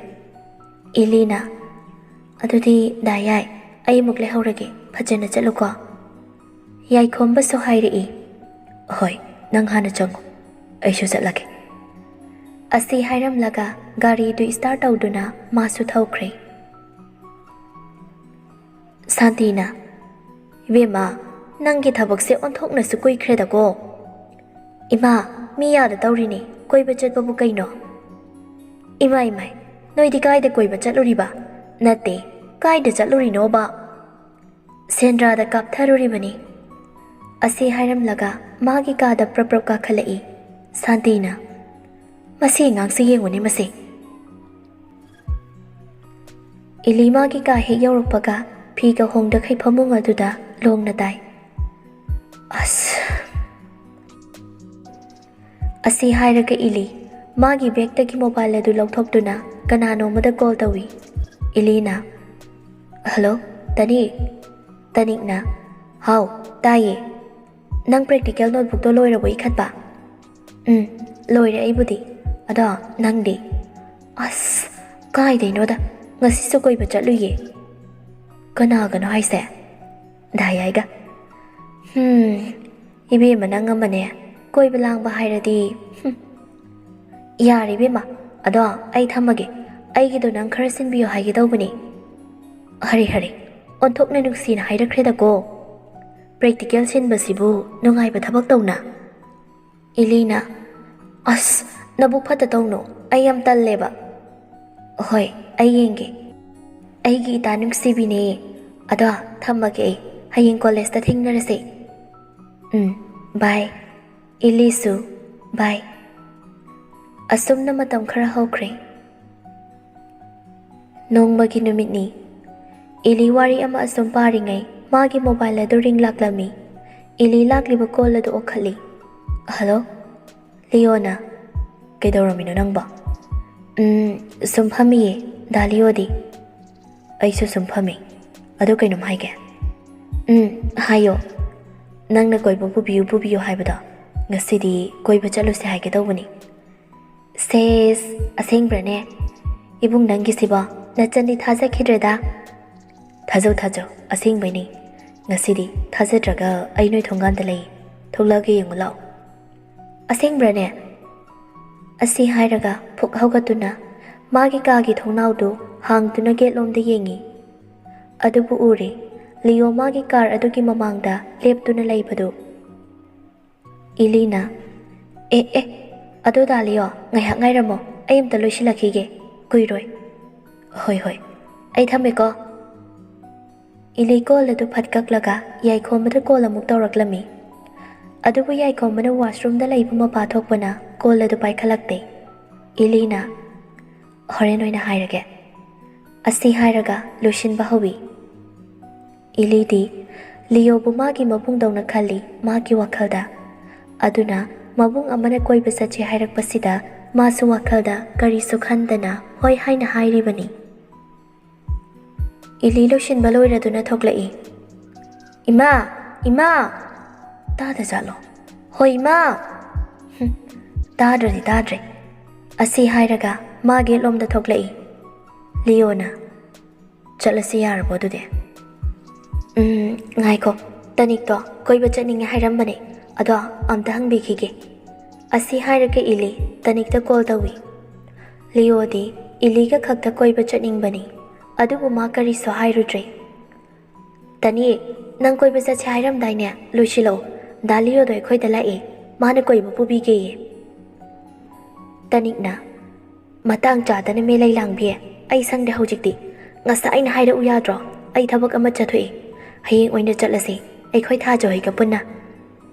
ꯏꯂꯤꯅ, "ꯑꯗꯨꯗꯤ ꯗꯥ ꯌꯥꯏ, ꯑꯩ ꯑꯃꯨꯛ ꯂꯩꯍꯧꯔꯒꯦ, ꯐꯖꯅ ꯆꯠꯂꯨꯀꯣ"꯫ ꯌꯥꯏꯈꯣꯝꯕꯁꯨ ꯍꯥꯏꯔꯛꯏ, "ꯍꯣꯏ, ꯅꯪ ꯍꯥꯟꯅ ꯆꯪꯉꯨ, ꯑꯩꯁꯨ ꯆꯠꯂꯒꯦ"꯫ ꯑꯁꯤ ꯍꯥꯏꯔꯝꯂꯒ ꯒꯥꯔꯤꯗꯨ ꯏꯁꯇꯥꯔꯠ ꯇꯧꯗꯨꯅ ꯃꯥꯁꯨ ꯊꯧꯈ꯭ꯔꯦ꯫ ꯁꯥꯟꯇꯤꯅ, "ꯏꯕꯦꯝꯃ, ꯅꯪꯒꯤ ꯊꯕꯛꯁꯦ ꯑꯣꯟꯊꯣꯛꯅꯁꯨ ꯀꯨꯏꯈ꯭ꯔꯦꯗꯀꯣ꯫ ꯏꯃꯥ, ꯃꯤ ꯌꯥꯗ ꯇꯧꯔꯤꯅꯦ, ꯀꯣꯏꯕ ꯆꯠꯄꯕꯨ ꯀꯩꯅꯣ?" "ꯏꯃꯥ, ꯏꯃꯥꯏ, ꯅꯣꯏꯗꯤ ꯀꯥꯏꯗ ꯀꯣꯏꯕ ꯆꯠꯂꯨꯔꯤꯕ? ꯅꯠꯇꯦ, ꯀꯥꯏꯗ ꯆꯠꯂꯨꯔꯤꯅꯣꯕ?" "ꯁꯦꯟꯗ꯭ꯔꯥꯗ ꯀꯥꯞꯊꯔꯨꯔꯤꯕꯅꯤ"꯫ ꯑꯁꯤ ꯍꯥꯏꯔꯝꯂꯒ ꯃꯥꯒꯤ ꯀꯥꯗ ꯄ꯭ꯔꯞ ꯄ꯭ꯔꯞ ꯀꯥꯈꯠꯂꯛꯏ꯫ ꯁꯥꯟꯇꯤꯅ, "ꯃꯁꯤ ꯑꯉꯥꯡꯁꯤ ꯌꯦꯡꯉꯨꯅꯦ ꯃꯁꯤ"꯫ ꯏꯂꯤꯃꯥꯒꯤ ꯀꯥ ꯍꯦꯛ ꯌꯧꯔꯛꯄꯒ ꯐꯤꯒ ꯍꯣꯡꯗꯈꯩ ꯐꯃꯨꯡ ꯑꯗꯨꯗ ꯂꯣꯡꯅ ꯇꯥꯏ꯫ ꯑꯁ꯫ ꯑꯁꯤ ꯍꯥꯏꯔꯒ ꯏꯂꯤ ꯃꯥꯒꯤ ꯕꯦꯒꯇꯒꯤ ꯃꯣꯕꯥꯏꯜ ꯑꯗꯨ ꯂꯧꯊꯣꯛꯇꯨꯅ ꯀꯅꯥꯅꯣ ꯑꯃꯗ ꯀꯣꯜ ꯇꯧꯏ꯫ ꯏꯂꯤꯅ, "ꯍꯜꯂꯣ, ꯇꯅꯤꯛ?" ꯇꯅꯤꯛꯅ, "ꯍꯥꯎ, ꯇꯥꯏꯌꯦ꯫ ꯅꯪ ꯄ꯭ꯔꯦꯛꯇꯤꯀꯦꯜ ꯅꯣꯠꯕꯨꯛꯇꯣ ꯂꯣꯏꯔꯕꯣ ꯏꯈꯠꯄ?" "ꯎꯝ, ꯂꯣꯏꯔꯦ ꯑꯩꯕꯨꯗꯤ꯫ ꯑꯗꯣ ꯅꯪꯗꯤ?" "ꯑꯁ, ꯀꯥꯏꯗꯩꯅꯣꯗ, ꯉꯁꯤꯁꯨ ꯀꯣꯏꯕ ꯆꯠꯂꯨꯏꯌꯦ"꯫ "ꯀꯅꯥꯒꯅꯣ ꯍꯥꯏꯁꯦ?" "ꯗꯥ ꯌꯥꯏꯒ"꯫ "ꯍꯝ, ꯏꯕꯦꯝꯃ ꯅꯪ ꯑꯃꯅꯦ, ꯀꯣꯏꯕ ꯂꯥꯡꯕ ꯍꯥꯏꯔꯗꯤ, ꯍꯝ"꯫ "ꯌꯥꯔꯦ ꯏꯕꯦꯝꯃ, ꯑꯗꯣ ꯑꯩ ꯊꯝꯃꯒꯦ, ꯑꯩꯒꯤꯗꯣ ꯅꯪ ꯈꯔ ꯁꯤꯟꯕꯤꯌꯣ ꯍꯥꯏꯒꯦ ꯇꯧꯕꯅꯦ"꯫ "ꯍꯔꯦ ꯍꯔꯦ, ꯑꯣꯟꯊꯣꯛꯅ ꯅꯨꯡꯁꯤꯅ ꯍꯥꯏꯔꯛꯈ꯭ꯔꯦꯗꯀꯣ"꯫ "ꯄ꯭ꯔꯦꯛꯇꯤꯀꯦꯜ ꯁꯤꯟꯕꯁꯤꯕꯨ ꯅꯨꯡꯉꯥꯏꯕ ꯊꯕꯛ ꯇꯧꯅ?" ꯏꯂꯤꯅ, "ꯑꯁ, ꯅꯕꯨꯛ ꯐꯠꯇ ꯇꯧꯅꯨ, ꯑꯩ ꯌꯥꯝ ꯇꯜꯂꯦꯕ꯫" "ꯍꯣꯏ, ꯑꯩ ꯌꯦꯡꯒꯦ꯫" "ꯑꯩꯒꯤ ꯏꯇꯥ ꯅꯨꯡꯁꯤꯕꯤꯅꯦ꯫ ꯑꯗꯣ ꯊꯝꯃꯒꯦ ꯑꯩ, ꯍꯌꯦꯡ ꯀꯣꯂꯦꯖꯇ ꯊꯦꯡꯅꯔꯁꯦ꯫" "ꯎꯝ, ꯕꯥꯏ꯫" ꯏꯂꯤꯁꯨ, "ꯕꯥꯏ꯫" ꯑꯁꯨꯝꯅ ꯃꯇꯝ ꯈꯔ ꯍꯧꯈ꯭ꯔꯦ꯫ ꯅꯣꯡꯃꯒꯤ ꯅꯨꯃꯤꯠꯅꯤ꯫ ꯏꯂꯤ ꯋꯥꯔꯤ ꯑꯃ ꯑꯁꯨꯝ ꯄꯥꯔꯤꯉꯩ ꯃꯥꯒꯤ ꯃꯣꯕꯥꯏꯜ ꯑꯗꯨ ꯔꯤꯡ ꯂꯥꯛꯂꯝꯃꯤ꯫ ꯏꯂꯤ ꯂꯥꯛꯂꯤꯕ ꯀꯣꯜ ꯑꯗꯨ ꯑꯣꯛꯈꯠꯂꯤ꯫ "ꯍꯜꯂꯣ?" ꯂꯤꯌꯣꯅ, "ꯀꯩꯗꯧꯔꯝꯃꯤꯅꯣ ꯅꯪꯕꯣ?" "ꯎꯝ, ꯁꯨꯝ ꯐꯝꯃꯤꯌꯦ꯫ ꯗꯥ ꯂꯤꯌꯣꯗꯤ?" "ꯑꯩꯁꯨ ꯁꯨꯝ ꯐꯝꯃꯤ꯫ ꯑꯗꯨ ꯀꯩꯅꯣꯝ ꯍꯥꯏꯒꯦ꯫" "ꯎꯝ, ꯍꯥꯏꯌꯣ꯫" "ꯅꯪꯅ ꯀꯣꯏꯕ ꯄꯨꯕꯤꯌꯨ ꯄꯨꯕꯤꯌꯨ ꯍꯥꯏꯕꯗꯣ, ꯉꯁꯤꯗꯤ ꯀꯣꯏꯕ ꯆꯠꯂꯨꯁꯦ ꯍꯥꯏꯒꯦ ꯇꯧꯕꯅꯤ꯫" "ꯁꯦꯁ, ꯑꯁꯦꯡꯕ꯭ꯔꯅꯦ? ꯏꯕꯨꯡ ꯅꯪꯒꯤꯁꯤꯕꯣ, ꯅꯆꯟꯗꯤ ꯊꯥꯖꯈꯤꯗ꯭ꯔꯦꯗ꯫" "ꯊꯥꯖꯧ ꯊꯥꯖꯧ, ꯑꯁꯦꯡꯕꯩꯅꯤ꯫ ꯉꯁꯤꯗꯤ ꯊꯥꯖꯗ꯭ꯔꯒ ꯑꯩ ꯅꯣꯏ ꯊꯣꯡꯒꯥꯟꯗ ꯂꯩ꯫ ꯊꯣꯛꯂꯛꯑꯒ ꯌꯦꯡꯉꯨ ꯂꯥꯛꯑꯣ꯫" "ꯑꯁꯦꯡꯕ꯭ꯔꯅꯦ?" ꯑꯁꯤ ꯍꯥꯏꯔꯒ ꯐꯨꯛ ꯍꯧꯒꯠꯇꯨꯅ ꯃꯥꯒꯤ ꯀꯥꯒꯤ ꯊꯣꯡꯅꯥꯎꯗꯨ ꯍꯥꯡꯗꯨꯅ ꯒꯦꯠꯂꯣꯝꯗ ꯌꯦꯡꯉꯤ꯫ ꯑꯗꯨꯕꯨ ꯎꯔꯦ, ꯂꯤꯌꯣ ꯃꯥꯒꯤ ꯀꯥꯔ ꯑꯗꯨꯒꯤ ꯃꯃꯥꯡꯗ ꯂꯦꯞꯇꯨꯅ ꯂꯩꯕꯗꯨ꯫ ꯏꯂꯤꯅ, "ꯑꯦ, ꯑꯦ, ꯑꯗꯨ ꯗꯥ ꯂꯤꯌꯣ, ꯉꯥꯏꯍꯥꯛ ꯉꯥꯏꯔꯝꯃꯣ, ꯑꯩ ꯑꯝꯇ ꯂꯣꯏꯁꯤꯜꯂꯛꯈꯤꯒꯦ, ꯀꯨꯏꯔꯣꯏ꯫" "ꯍꯣꯏ, ꯍꯣꯏ, ꯑꯩ ꯊꯝꯃꯦꯀꯣ꯫" ꯏꯂꯤ ꯀꯣꯜ ꯑꯗꯨ ꯐꯠ ꯀꯛꯂꯒ ꯌꯥꯏꯈꯣꯝꯕꯗ ꯀꯣꯜ ꯑꯃꯨꯛ ꯇꯧꯔꯛꯂꯝꯃꯤ꯫ ꯑꯗꯨꯕꯨ ꯌꯥꯏꯈꯣꯝꯕꯅ ꯋꯥꯁꯔꯨꯝꯗ ꯂꯩꯕ ꯃꯄꯥ ꯊꯣꯛꯄꯅ ꯀꯣꯜ ꯑꯗꯨ ꯄꯥꯏꯈꯠꯂꯛꯇꯦ꯫ ꯏꯂꯤꯅ, "ꯍꯣꯔꯦꯟ ꯑꯣꯏꯅ ꯍꯥꯏꯔꯒꯦ꯫" ꯑꯁꯤ ꯍꯥꯏꯔꯒ ꯂꯣꯏꯁꯤꯟꯕ ꯍꯧꯏ꯫ ꯏꯂꯤꯗꯤ ꯂꯤꯌꯣꯕꯨ ꯃꯥꯒꯤ ꯃꯕꯨꯡꯗꯧꯅ ꯈꯜꯂꯤ ꯃꯥꯒꯤ ꯋꯥꯈꯜꯗ꯫ ꯑꯗꯨꯅ ꯃꯕꯨꯡ ꯑꯃꯅ ꯀꯣꯏꯕ ꯆꯠꯁꯤ ꯍꯥꯏꯔꯛꯄꯁꯤꯗ ꯃꯥꯁꯨ ꯋꯥꯈꯜꯗ ꯀꯔꯤꯁꯨ ꯈꯟꯗꯅ ꯍꯣꯏ ꯍꯥꯏꯅ ꯍꯥꯏꯔꯤꯕꯅꯤ꯫ ꯏꯂꯤ ꯂꯣꯏꯁꯤꯟꯕ ꯂꯣꯏꯔꯗꯨꯅ ꯊꯣꯛꯂꯛꯏ꯫ "ꯏꯃꯥ! ꯏꯃꯥ!" "ꯇꯥꯗꯖꯥꯠꯂꯣ? ꯍꯣꯏ, ꯏꯃꯥ!" "ꯍꯨꯝ, ꯇꯥꯗ꯭ꯔꯗꯤ ꯇꯥꯗ꯭ꯔꯦ꯫" ꯑꯁꯤ ꯍꯥꯏꯔꯒ ꯃꯥ ꯒꯦꯠꯂꯣꯝꯗ ꯊꯣꯛꯂꯛꯏ꯫ ꯂꯤꯌꯣꯅ, "ꯆꯠꯂꯁꯤ ꯌꯥꯔꯕꯣ ꯑꯗꯨꯗꯤ?" "ꯎꯝ, ꯉꯥꯏꯈꯣ, ꯇꯅꯤꯛꯇꯣ ꯀꯣꯏꯕ ꯆꯠꯅꯤꯡꯉꯦ ꯍꯥꯏꯔꯝꯕꯅꯦ, ꯑꯗꯣ ꯑꯝꯇ ꯍꯪꯕꯤꯈꯤꯒꯦ꯫" ꯑꯁꯤ ꯍꯥꯏꯔꯒ ꯏꯂꯤ ꯇꯅꯤꯛꯇ ꯀꯣꯜ ꯇꯧꯏ꯫ ꯂꯤꯌꯣꯗꯤ ꯏꯂꯤꯒ ꯈꯛꯇ ꯀꯣꯏꯕ ꯆꯠꯅꯤꯡꯕꯅꯤ, ꯑꯗꯨꯕꯨ ꯃꯥ ꯀꯔꯤꯁꯨ ꯍꯥꯏꯔꯨꯗ꯭ꯔꯦ꯫ "ꯇꯅꯤꯛ, "ꯅꯪ ꯀꯣꯏꯕ ꯆꯠꯁꯦ ꯍꯥꯏꯔꯝꯗꯥꯏꯅꯦ? ꯂꯣꯏꯁꯤꯜꯂꯛꯑꯣ꯫ ꯗꯥ ꯂꯤꯑꯣꯗꯣ ꯑꯩꯈꯣꯏꯗ ꯂꯥꯛꯑꯦ꯫ ꯃꯥꯅ ꯀꯣꯏꯕ ꯄꯨꯕꯤꯒꯦꯌꯦ꯫" ꯇꯅꯤꯛꯅ, "ꯃꯇꯥꯡ ꯆꯥꯗꯅ ꯃꯦꯂꯩ ꯂꯥꯡꯕꯤ꯫ ꯑꯩ ꯁꯪꯗꯦ ꯍꯧꯖꯤꯛꯇꯤ꯫ ꯉꯁꯥꯏꯅ ꯍꯥꯏꯔꯛꯎ ꯌꯥꯗ꯭ꯔꯣ? ꯑꯩ ꯊꯕꯛ ꯑꯃ ꯆꯠꯊꯣꯛꯏ꯫ ꯍꯌꯦꯡ ꯑꯣꯏꯅ ꯆꯠꯂꯁꯤ, ꯑꯩꯈꯣꯏ ꯊꯥꯖ ꯍꯣꯏꯒ ꯄꯨꯟꯅ꯫"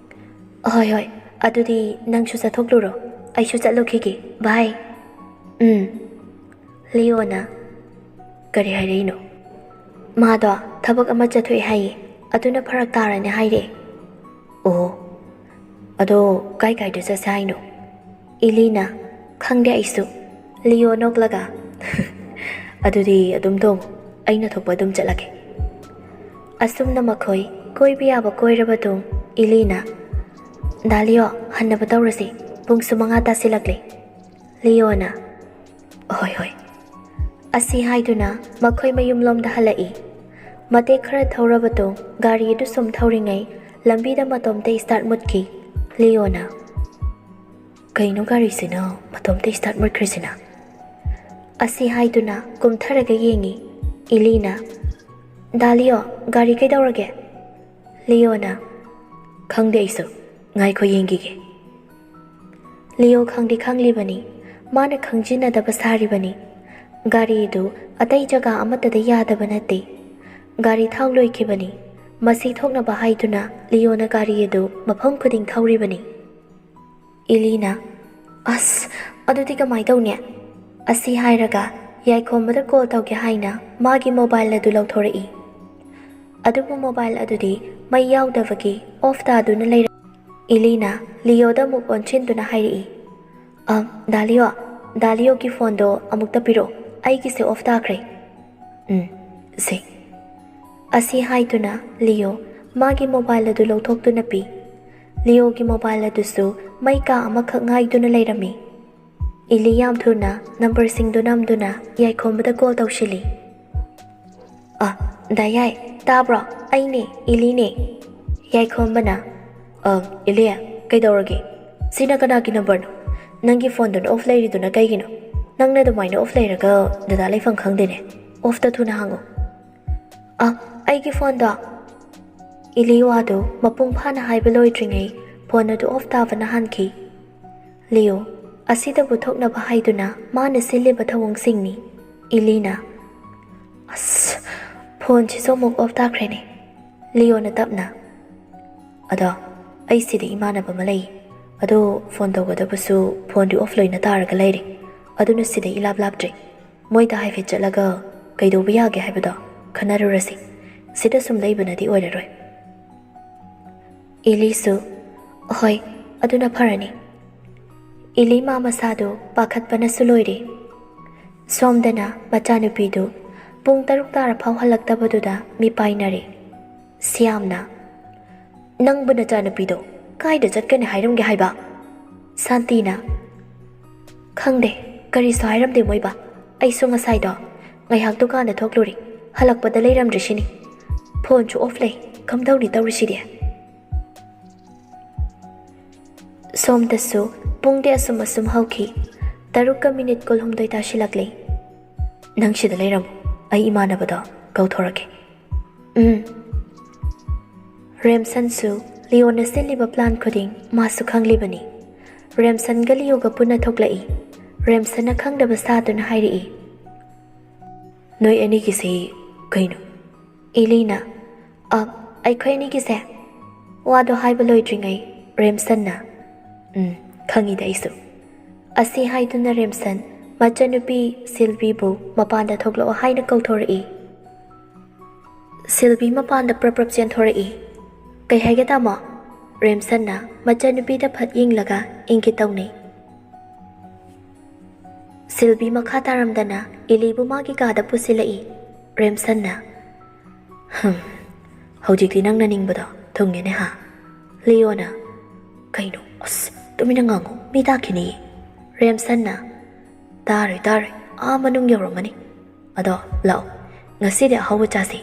"ꯍꯣꯏ, ꯍꯣꯏ꯫ ꯑꯗꯨꯗꯤ ꯅꯪꯁꯨ ꯆꯠꯊꯣꯛꯂꯨꯔꯣ꯫ ꯑꯩꯁꯨ ꯆꯠꯂꯨꯈꯤꯒꯦ꯫ ꯕꯥꯏ꯫" "ꯎꯝ꯫" ꯂꯤꯑꯣꯅ, "ꯀꯔꯤ ꯍꯥꯏꯔꯛꯏꯅꯣ?" "ꯃꯥꯗꯣ ꯊꯕꯛ ꯑꯃ ꯆꯠꯊꯣꯛꯑꯦ ꯍꯥꯏꯌꯦ, ꯑꯗꯨꯅ ꯐꯔꯛ ꯇꯥꯔꯅꯤ ꯍꯥꯏꯔꯛꯑꯦ꯫" "ꯑꯣ, ꯑꯗꯣ ꯀꯥꯏ ꯀꯥꯏꯗ ꯆꯠꯁꯦ ꯍꯥꯏꯅꯣ?" ꯏꯂꯤꯅ, "ꯈꯪꯗꯦ ꯑꯩꯁꯨ꯫" ꯂꯤꯑꯣ ꯅꯣꯛꯂꯒ, "ꯑꯗꯨꯗꯤ ꯑꯗꯨꯝ ꯇꯣꯡꯉꯨ, ꯑꯩꯅ ꯊꯣꯛꯄ ꯑꯗꯨꯝ ꯆꯠꯂꯒꯦ꯫" ꯑꯁꯨꯝꯅ ꯃꯈꯣꯏ ꯀꯣꯏꯕ ꯌꯥꯕ ꯀꯣꯏꯔꯕ ꯇꯨꯡ, ꯏꯂꯤꯅ, "ꯗꯥ ꯂꯤꯑꯣ, ꯍꯟꯅꯕ ꯇꯧꯔꯁꯤ, ꯄꯨꯡꯁꯨ ꯃꯉꯥ ꯇꯥꯁꯤꯜꯂꯛꯂꯦ꯫" ꯂꯤꯑꯣꯅ, "ꯍꯣꯏ, ꯍꯣꯏ꯫" ꯑꯁꯤ ꯍꯥꯏꯗꯨꯅ ꯃꯈꯣꯏ ꯃꯌꯨꯝꯂꯣꯝꯗ ꯍꯜꯂꯛꯏ꯫ ꯃꯇꯦꯛ ꯈꯔ ꯊꯧꯔꯕ ꯇꯨꯡ ꯒꯥꯔꯤ ꯑꯗꯨ ꯁꯨꯝ ꯊꯧꯔꯤꯉꯩ ꯂꯝꯕꯤꯗ ꯃꯇꯣꯝꯇ ꯏꯁꯇꯥꯔꯠ ꯃꯨꯠꯈꯤ꯫ ꯂꯤꯑꯣꯅ, "ꯀꯩꯅꯣ ꯒꯥꯔꯤꯁꯤꯅ ꯃꯇꯣꯝꯇ ꯏꯁꯇꯥꯔꯠ ꯃꯨꯠꯈ꯭ꯔꯤꯁꯤꯅ?" ꯑꯁꯤ ꯍꯥꯏꯗꯨꯅ ꯀꯨꯝꯊꯔꯒ ꯌꯦꯡꯉꯤ꯫ ꯏꯂꯤꯅ, "ꯗꯥ ꯂꯤꯑꯣ, ꯒꯥꯔꯤ ꯀꯩꯗꯧꯔꯒꯦ?" ꯂꯤꯑꯣꯅ, "ꯈꯪꯗꯦ ꯑꯩꯁꯨ, ꯉꯥꯏꯈꯣ ꯌꯦꯡꯈꯤꯒꯦ꯫" ꯂꯤꯑꯣ ꯈꯪꯗꯤ ꯈꯪꯂꯤꯕꯅꯤ, ꯃꯥꯅ ꯈꯪꯖꯤꯟꯅꯗꯕ ꯁꯥꯔꯤꯕꯅꯤ꯫ ꯒꯥꯔꯤꯗꯨ ꯑꯇꯩ ꯖꯒꯥ ꯑꯃꯠꯇꯗ ꯌꯥꯗꯕ ꯅꯠꯇꯦ꯫ ꯒꯥꯔꯤ ꯊꯥꯎ ꯂꯣꯏꯈꯤꯕꯅꯤ꯫ ꯃꯁꯤ ꯊꯣꯛꯅꯕ ꯍꯥꯏꯗꯨꯅ ꯂꯤꯑꯣꯅ ꯒꯥꯔꯤ ꯑꯗꯨ ꯃꯐꯝ ꯈꯨꯗꯤꯡ ꯊꯧꯔꯤꯕꯅꯤ꯫ ꯏꯂꯤꯅ, "ꯑꯁ, ꯑꯗꯨꯗꯤ ꯀꯃꯥꯏ ꯇꯧꯅꯤ?" ꯑꯁꯤ ꯍꯥꯏꯔꯒ ꯌꯥꯏꯈꯣꯝꯕꯗ ꯀꯣꯜ ꯇꯧꯒꯦ ꯍꯥꯏꯅ ꯃꯥꯒꯤ ꯃꯣꯕꯥꯏꯜ ꯑꯗꯨ ꯂꯧꯊꯣꯔꯛꯏ꯫ ꯑꯗꯨꯕꯨ ꯃꯣꯕꯥꯏꯜ ꯑꯗꯨꯗꯤ ꯃꯩ ꯌꯥꯎꯗꯕꯒꯤ ꯑꯣꯐ ꯇꯥꯗꯨꯅ ꯂꯩꯔꯝꯃꯤ꯫ ꯏꯂꯤꯅ ꯂꯤꯑꯣꯗ ꯑꯃꯨꯛ ꯑꯣꯟꯁꯤꯟꯗꯨꯅ ꯍꯥꯏꯔꯛꯏ, "ꯑ, ꯗꯥ ꯂꯤꯑꯣ, ꯗꯥ ꯂꯤꯑꯣꯒꯤ ꯐꯣꯟꯗꯣ ꯑꯃꯨꯛꯇ ꯄꯤꯔꯛꯑꯣ, ꯑꯩꯒꯤꯁꯦ ꯑꯣꯐ ꯇꯥꯈ꯭ꯔꯦ꯫" "ꯎꯝ, ꯁꯦ꯫" ꯑꯁꯤ ꯍꯥꯏꯗꯨꯅ ꯂꯤꯑꯣ ꯃꯥꯒꯤ ꯃꯣꯕꯥꯏꯜ ꯑꯗꯨ ꯂꯧꯊꯣꯛꯇꯨꯅ ꯄꯤ꯫ ꯂꯤꯑꯣꯒꯤ ꯃꯣꯕꯥꯏꯜ ꯑꯗꯨꯁꯨ ꯃꯩ ꯀꯥ ꯑꯃꯈꯛ ꯉꯥꯏꯗꯨꯅ ꯂꯩꯔꯝꯃꯤ꯫ ꯏꯂꯤ ꯌꯥꯝ ꯊꯨꯅ ꯅꯝꯕꯔꯁꯤꯡꯗꯨ ꯅꯝꯗꯨꯅ ꯌꯥꯏꯈꯣꯝꯕꯗ ꯀꯣꯜ ꯇꯧꯁꯤꯜꯂꯤ꯫ "ꯑ, ꯗꯥ ꯌꯥꯏ, ꯇꯥꯕ꯭ꯔꯣ? ꯑꯩꯅꯦ, ꯏꯂꯤꯅꯦ꯫" ꯌꯥꯏꯈꯣꯝꯕꯅ, "ꯑ, ꯏꯂꯤ, ꯀꯩꯗꯧꯔꯒꯦ? ꯁꯤꯅ ꯀꯅꯥꯒꯤ ꯅꯝꯕꯔꯅꯣ? ꯅꯪꯒꯤ ꯐꯣꯟꯗꯨꯅ ꯑꯣꯐ ꯂꯩꯔꯤꯗꯨꯅ ꯀꯩꯒꯤꯅꯣ? ꯅꯪꯅ ꯑꯗꯨꯃꯥꯏꯅ ꯑꯣꯐ ꯂꯩꯔꯒ ꯗꯗꯥ ꯂꯩꯐꯝ ꯈꯪꯗꯦꯅꯦ꯫ ꯑꯣꯐꯇ ꯊꯨꯅ ꯍꯥꯡꯉꯨ꯫" "ꯑ, ꯑꯩꯒꯤ ꯐꯣꯟꯗꯣ?" ꯏꯂꯤ ꯋꯥꯗꯨ ꯃꯄꯨꯡ ꯐꯥꯅ ꯍꯥꯏꯕ ꯂꯣꯏꯗ꯭ꯔꯤꯉꯩ ꯐꯣꯟ ꯑꯗꯨ ꯑꯣꯐ ꯇꯥꯕꯅ ꯍꯥꯟꯈꯤ꯫ ꯂꯤꯌꯣ, ꯑꯁꯤꯗꯕꯨ ꯊꯣꯛꯅꯕ ꯍꯥꯏꯗꯨꯅ ꯃꯥꯅ ꯁꯤꯜꯂꯤꯕ ꯊꯧꯑꯣꯡꯁꯤꯡꯅꯤ꯫ ꯏꯂꯤꯅ, "ꯑꯁ, ꯐꯣꯟꯁꯤꯁꯨ ꯑꯃꯨꯛ ꯑꯣꯐ ꯇꯥꯈ꯭ꯔꯦꯅꯦ꯫" ꯂꯤꯌꯣꯅ ꯇꯞꯅ, "ꯑꯗꯣ, ꯑꯩ ꯁꯤꯗ ꯏꯃꯥꯟꯅꯕ ꯑꯃ ꯂꯩ꯫ ꯑꯗꯣ ꯐꯣꯟ ꯇꯧꯒꯗꯕꯁꯨ ꯐꯣꯟꯗꯤ ꯑꯣꯐ ꯂꯣꯏꯅ ꯇꯥꯔꯒ ꯂꯩꯔꯦ꯫ ꯑꯗꯨꯅ ꯁꯤꯗ ꯏꯂꯥꯞ ꯂꯥꯞꯇ꯭ꯔꯦ꯫ ꯃꯣꯏꯗ ꯍꯥꯏꯐꯦꯠ ꯆꯠꯂꯒ ꯀꯩꯗꯧꯕ ꯌꯥꯒꯦ ꯍꯥꯏꯕꯗꯣ ꯈꯟꯅꯔꯨꯔꯁꯤ꯫ ꯁꯤꯗ ꯁꯨꯝ ꯂꯩꯕꯅꯗꯤ ꯑꯣꯏꯔꯔꯣꯏ꯫" ꯏꯂꯤꯁꯨ, "ꯍꯣꯏ, ꯑꯗꯨꯅ ꯐꯔꯅꯤ꯫" ꯏꯂꯤ ꯃꯥ ꯃꯁꯥꯗꯨ ꯄꯥꯈꯠꯄꯅꯁꯨ ꯂꯣꯏꯔꯦ꯫ ꯁꯣꯝꯗꯅ ꯃꯆꯥꯅꯨꯄꯤꯗꯨ ꯄꯨꯡ ꯇꯔꯨꯛ ꯇꯥꯔ ꯐꯥꯎ ꯍꯜꯂꯛꯇꯕꯗꯨꯗ ꯃꯤꯄꯥꯏꯅꯔꯦ꯫ ꯁ꯭ꯌꯥꯝꯅ, "ꯅꯪꯕꯨ ꯅꯆꯥꯅꯨꯄꯤꯗꯣ ꯀꯥꯏꯗ ꯆꯠꯀꯅꯤ ꯍꯥꯏꯔꯝꯒꯦ ꯍꯥꯏꯕ?" ꯁꯥꯟꯇꯤꯅ, "ꯈꯪꯗꯦ, ꯀꯔꯤꯁꯨ ꯍꯥꯏꯔꯝꯗꯦ ꯃꯣꯏꯕꯥ꯫ ꯑꯩꯁꯨ ꯉꯁꯥꯏꯗꯣ ꯉꯥꯏꯍꯥꯛ ꯗꯨꯀꯥꯟꯗ ꯊꯣꯛꯂꯨꯔꯦ, ꯍꯜꯂꯛꯄꯗ ꯂꯩꯔꯝꯗ꯭ꯔꯤꯁꯤꯅꯤ꯫ ꯐꯣꯟꯁꯨ ꯑꯣꯐ ꯂꯩ, ꯀꯝꯗꯧꯅꯤ ꯇꯧꯔꯤꯁꯤꯗꯤ?" ꯁꯣꯝꯗꯁꯨ ꯄꯨꯡꯗꯤ ꯑꯁꯨꯝ ꯑꯁꯨꯝ ꯍꯧꯈꯤ꯫ ꯇꯔꯨꯛꯀ ꯃꯤꯅꯤꯠ ꯀꯨꯟꯍꯨꯝꯗꯣꯏ ꯇꯥꯁꯤꯜꯂꯛꯂꯦ꯫ "ꯅꯪ ꯁꯤꯗ ꯂꯩꯔꯝꯃꯨ, ꯑꯩ ꯏꯃꯥꯟꯅꯕꯗꯣ ꯀꯧꯊꯣꯔꯛꯀꯦ꯫" "ꯎꯝ꯫" ꯔꯦꯝꯁꯟꯁꯨ ꯂꯤꯌꯣꯅ ꯁꯤꯜꯂꯤꯕ ꯄ꯭ꯂꯥꯟ ꯈꯨꯗꯤꯡ ꯃꯥꯁꯨ ꯈꯪꯂꯤꯕꯅꯤ꯫ ꯔꯦꯝꯁꯟꯒ ꯂꯤꯌꯣꯒ ꯄꯨꯟꯅ ꯊꯣꯛꯂꯛꯏ꯫ ꯔꯦꯝꯁꯟꯅ ꯈꯪꯗꯕ ꯁꯥꯗꯨꯅ ꯍꯥꯏꯔꯛꯏ, "ꯅꯣꯏ ꯑꯅꯤꯒꯤꯁꯤ ꯀꯩꯅꯣ?" ꯏꯂꯤꯅ, "ꯑ, ꯑꯩꯈꯣꯏ ꯑꯅꯤꯒꯤꯁꯦ?" ꯋꯥꯗꯣ ꯍꯥꯏꯕ ꯂꯣꯏꯗ꯭ꯔꯤꯉꯩ ꯔꯦꯝꯁꯟꯅ, "ꯎꯝ, ꯈꯪꯉꯤꯗ ꯑꯩꯁꯨ꯫" ꯑꯁꯤ ꯍꯥꯏꯗꯨꯅ ꯔꯦꯝꯁꯟ ꯃꯆꯟꯅꯨꯄꯤ ꯁꯤꯜꯕꯤꯕꯨ ꯃꯄꯥꯟꯗ ꯊꯣꯛꯂꯛꯑꯣ ꯍꯥꯏꯅ ꯀꯧꯊꯣꯔꯛꯏ꯫ ꯁꯤꯜꯕꯤ ꯃꯄꯥꯟꯗ ꯄ꯭ꯔꯞ ꯄ꯭ꯔꯞ ꯆꯦꯟꯊꯣꯔꯛꯏ꯫ "ꯀꯩ ꯍꯥꯏꯒꯦ, ꯇꯥꯃꯣ?" ꯔꯦꯝꯁꯟꯅ ꯃꯆꯟꯅꯨꯄꯤꯗ ꯐꯠ ꯌꯦꯡꯂꯒ ꯏꯪꯒꯤꯠ ꯇꯧꯅꯩ꯫ ꯁꯤꯜꯕꯤ ꯃꯈꯥ ꯇꯥꯔꯝꯗꯅ ꯏꯂꯤꯕꯨ ꯃꯥꯒꯤ ꯀꯥꯗ ꯄꯨꯁꯤꯜꯂꯛꯏ꯫ ꯔꯦꯝꯁꯟꯅ, "ꯍꯝ, ꯍꯧꯖꯤꯛꯇꯤ ꯅꯪꯅ ꯅꯤꯡꯕꯗꯣ ꯊꯨꯡꯉꯦꯅꯦ ꯍꯥ?" ꯂꯤꯌꯣꯅ, "ꯀꯩꯅꯣ? ꯑꯁ, ꯇꯨꯃꯤꯟꯅ ꯉꯥꯡꯉꯣ, ꯃꯤ ꯇꯥꯈꯤꯅꯤꯌꯦ꯫" ꯔꯦꯝꯁꯟꯅ, "ꯇꯥꯔꯣꯏ, ꯇꯥꯔꯣꯏ, ꯑꯥ ꯃꯅꯨꯡ ꯌꯧꯔꯝꯃꯅꯤ꯫ ꯑꯗꯣ ꯂꯥꯛꯑꯣ, ꯉꯁꯤꯗꯤ ꯑꯍꯥꯎꯕ ꯆꯥꯁꯤ꯫"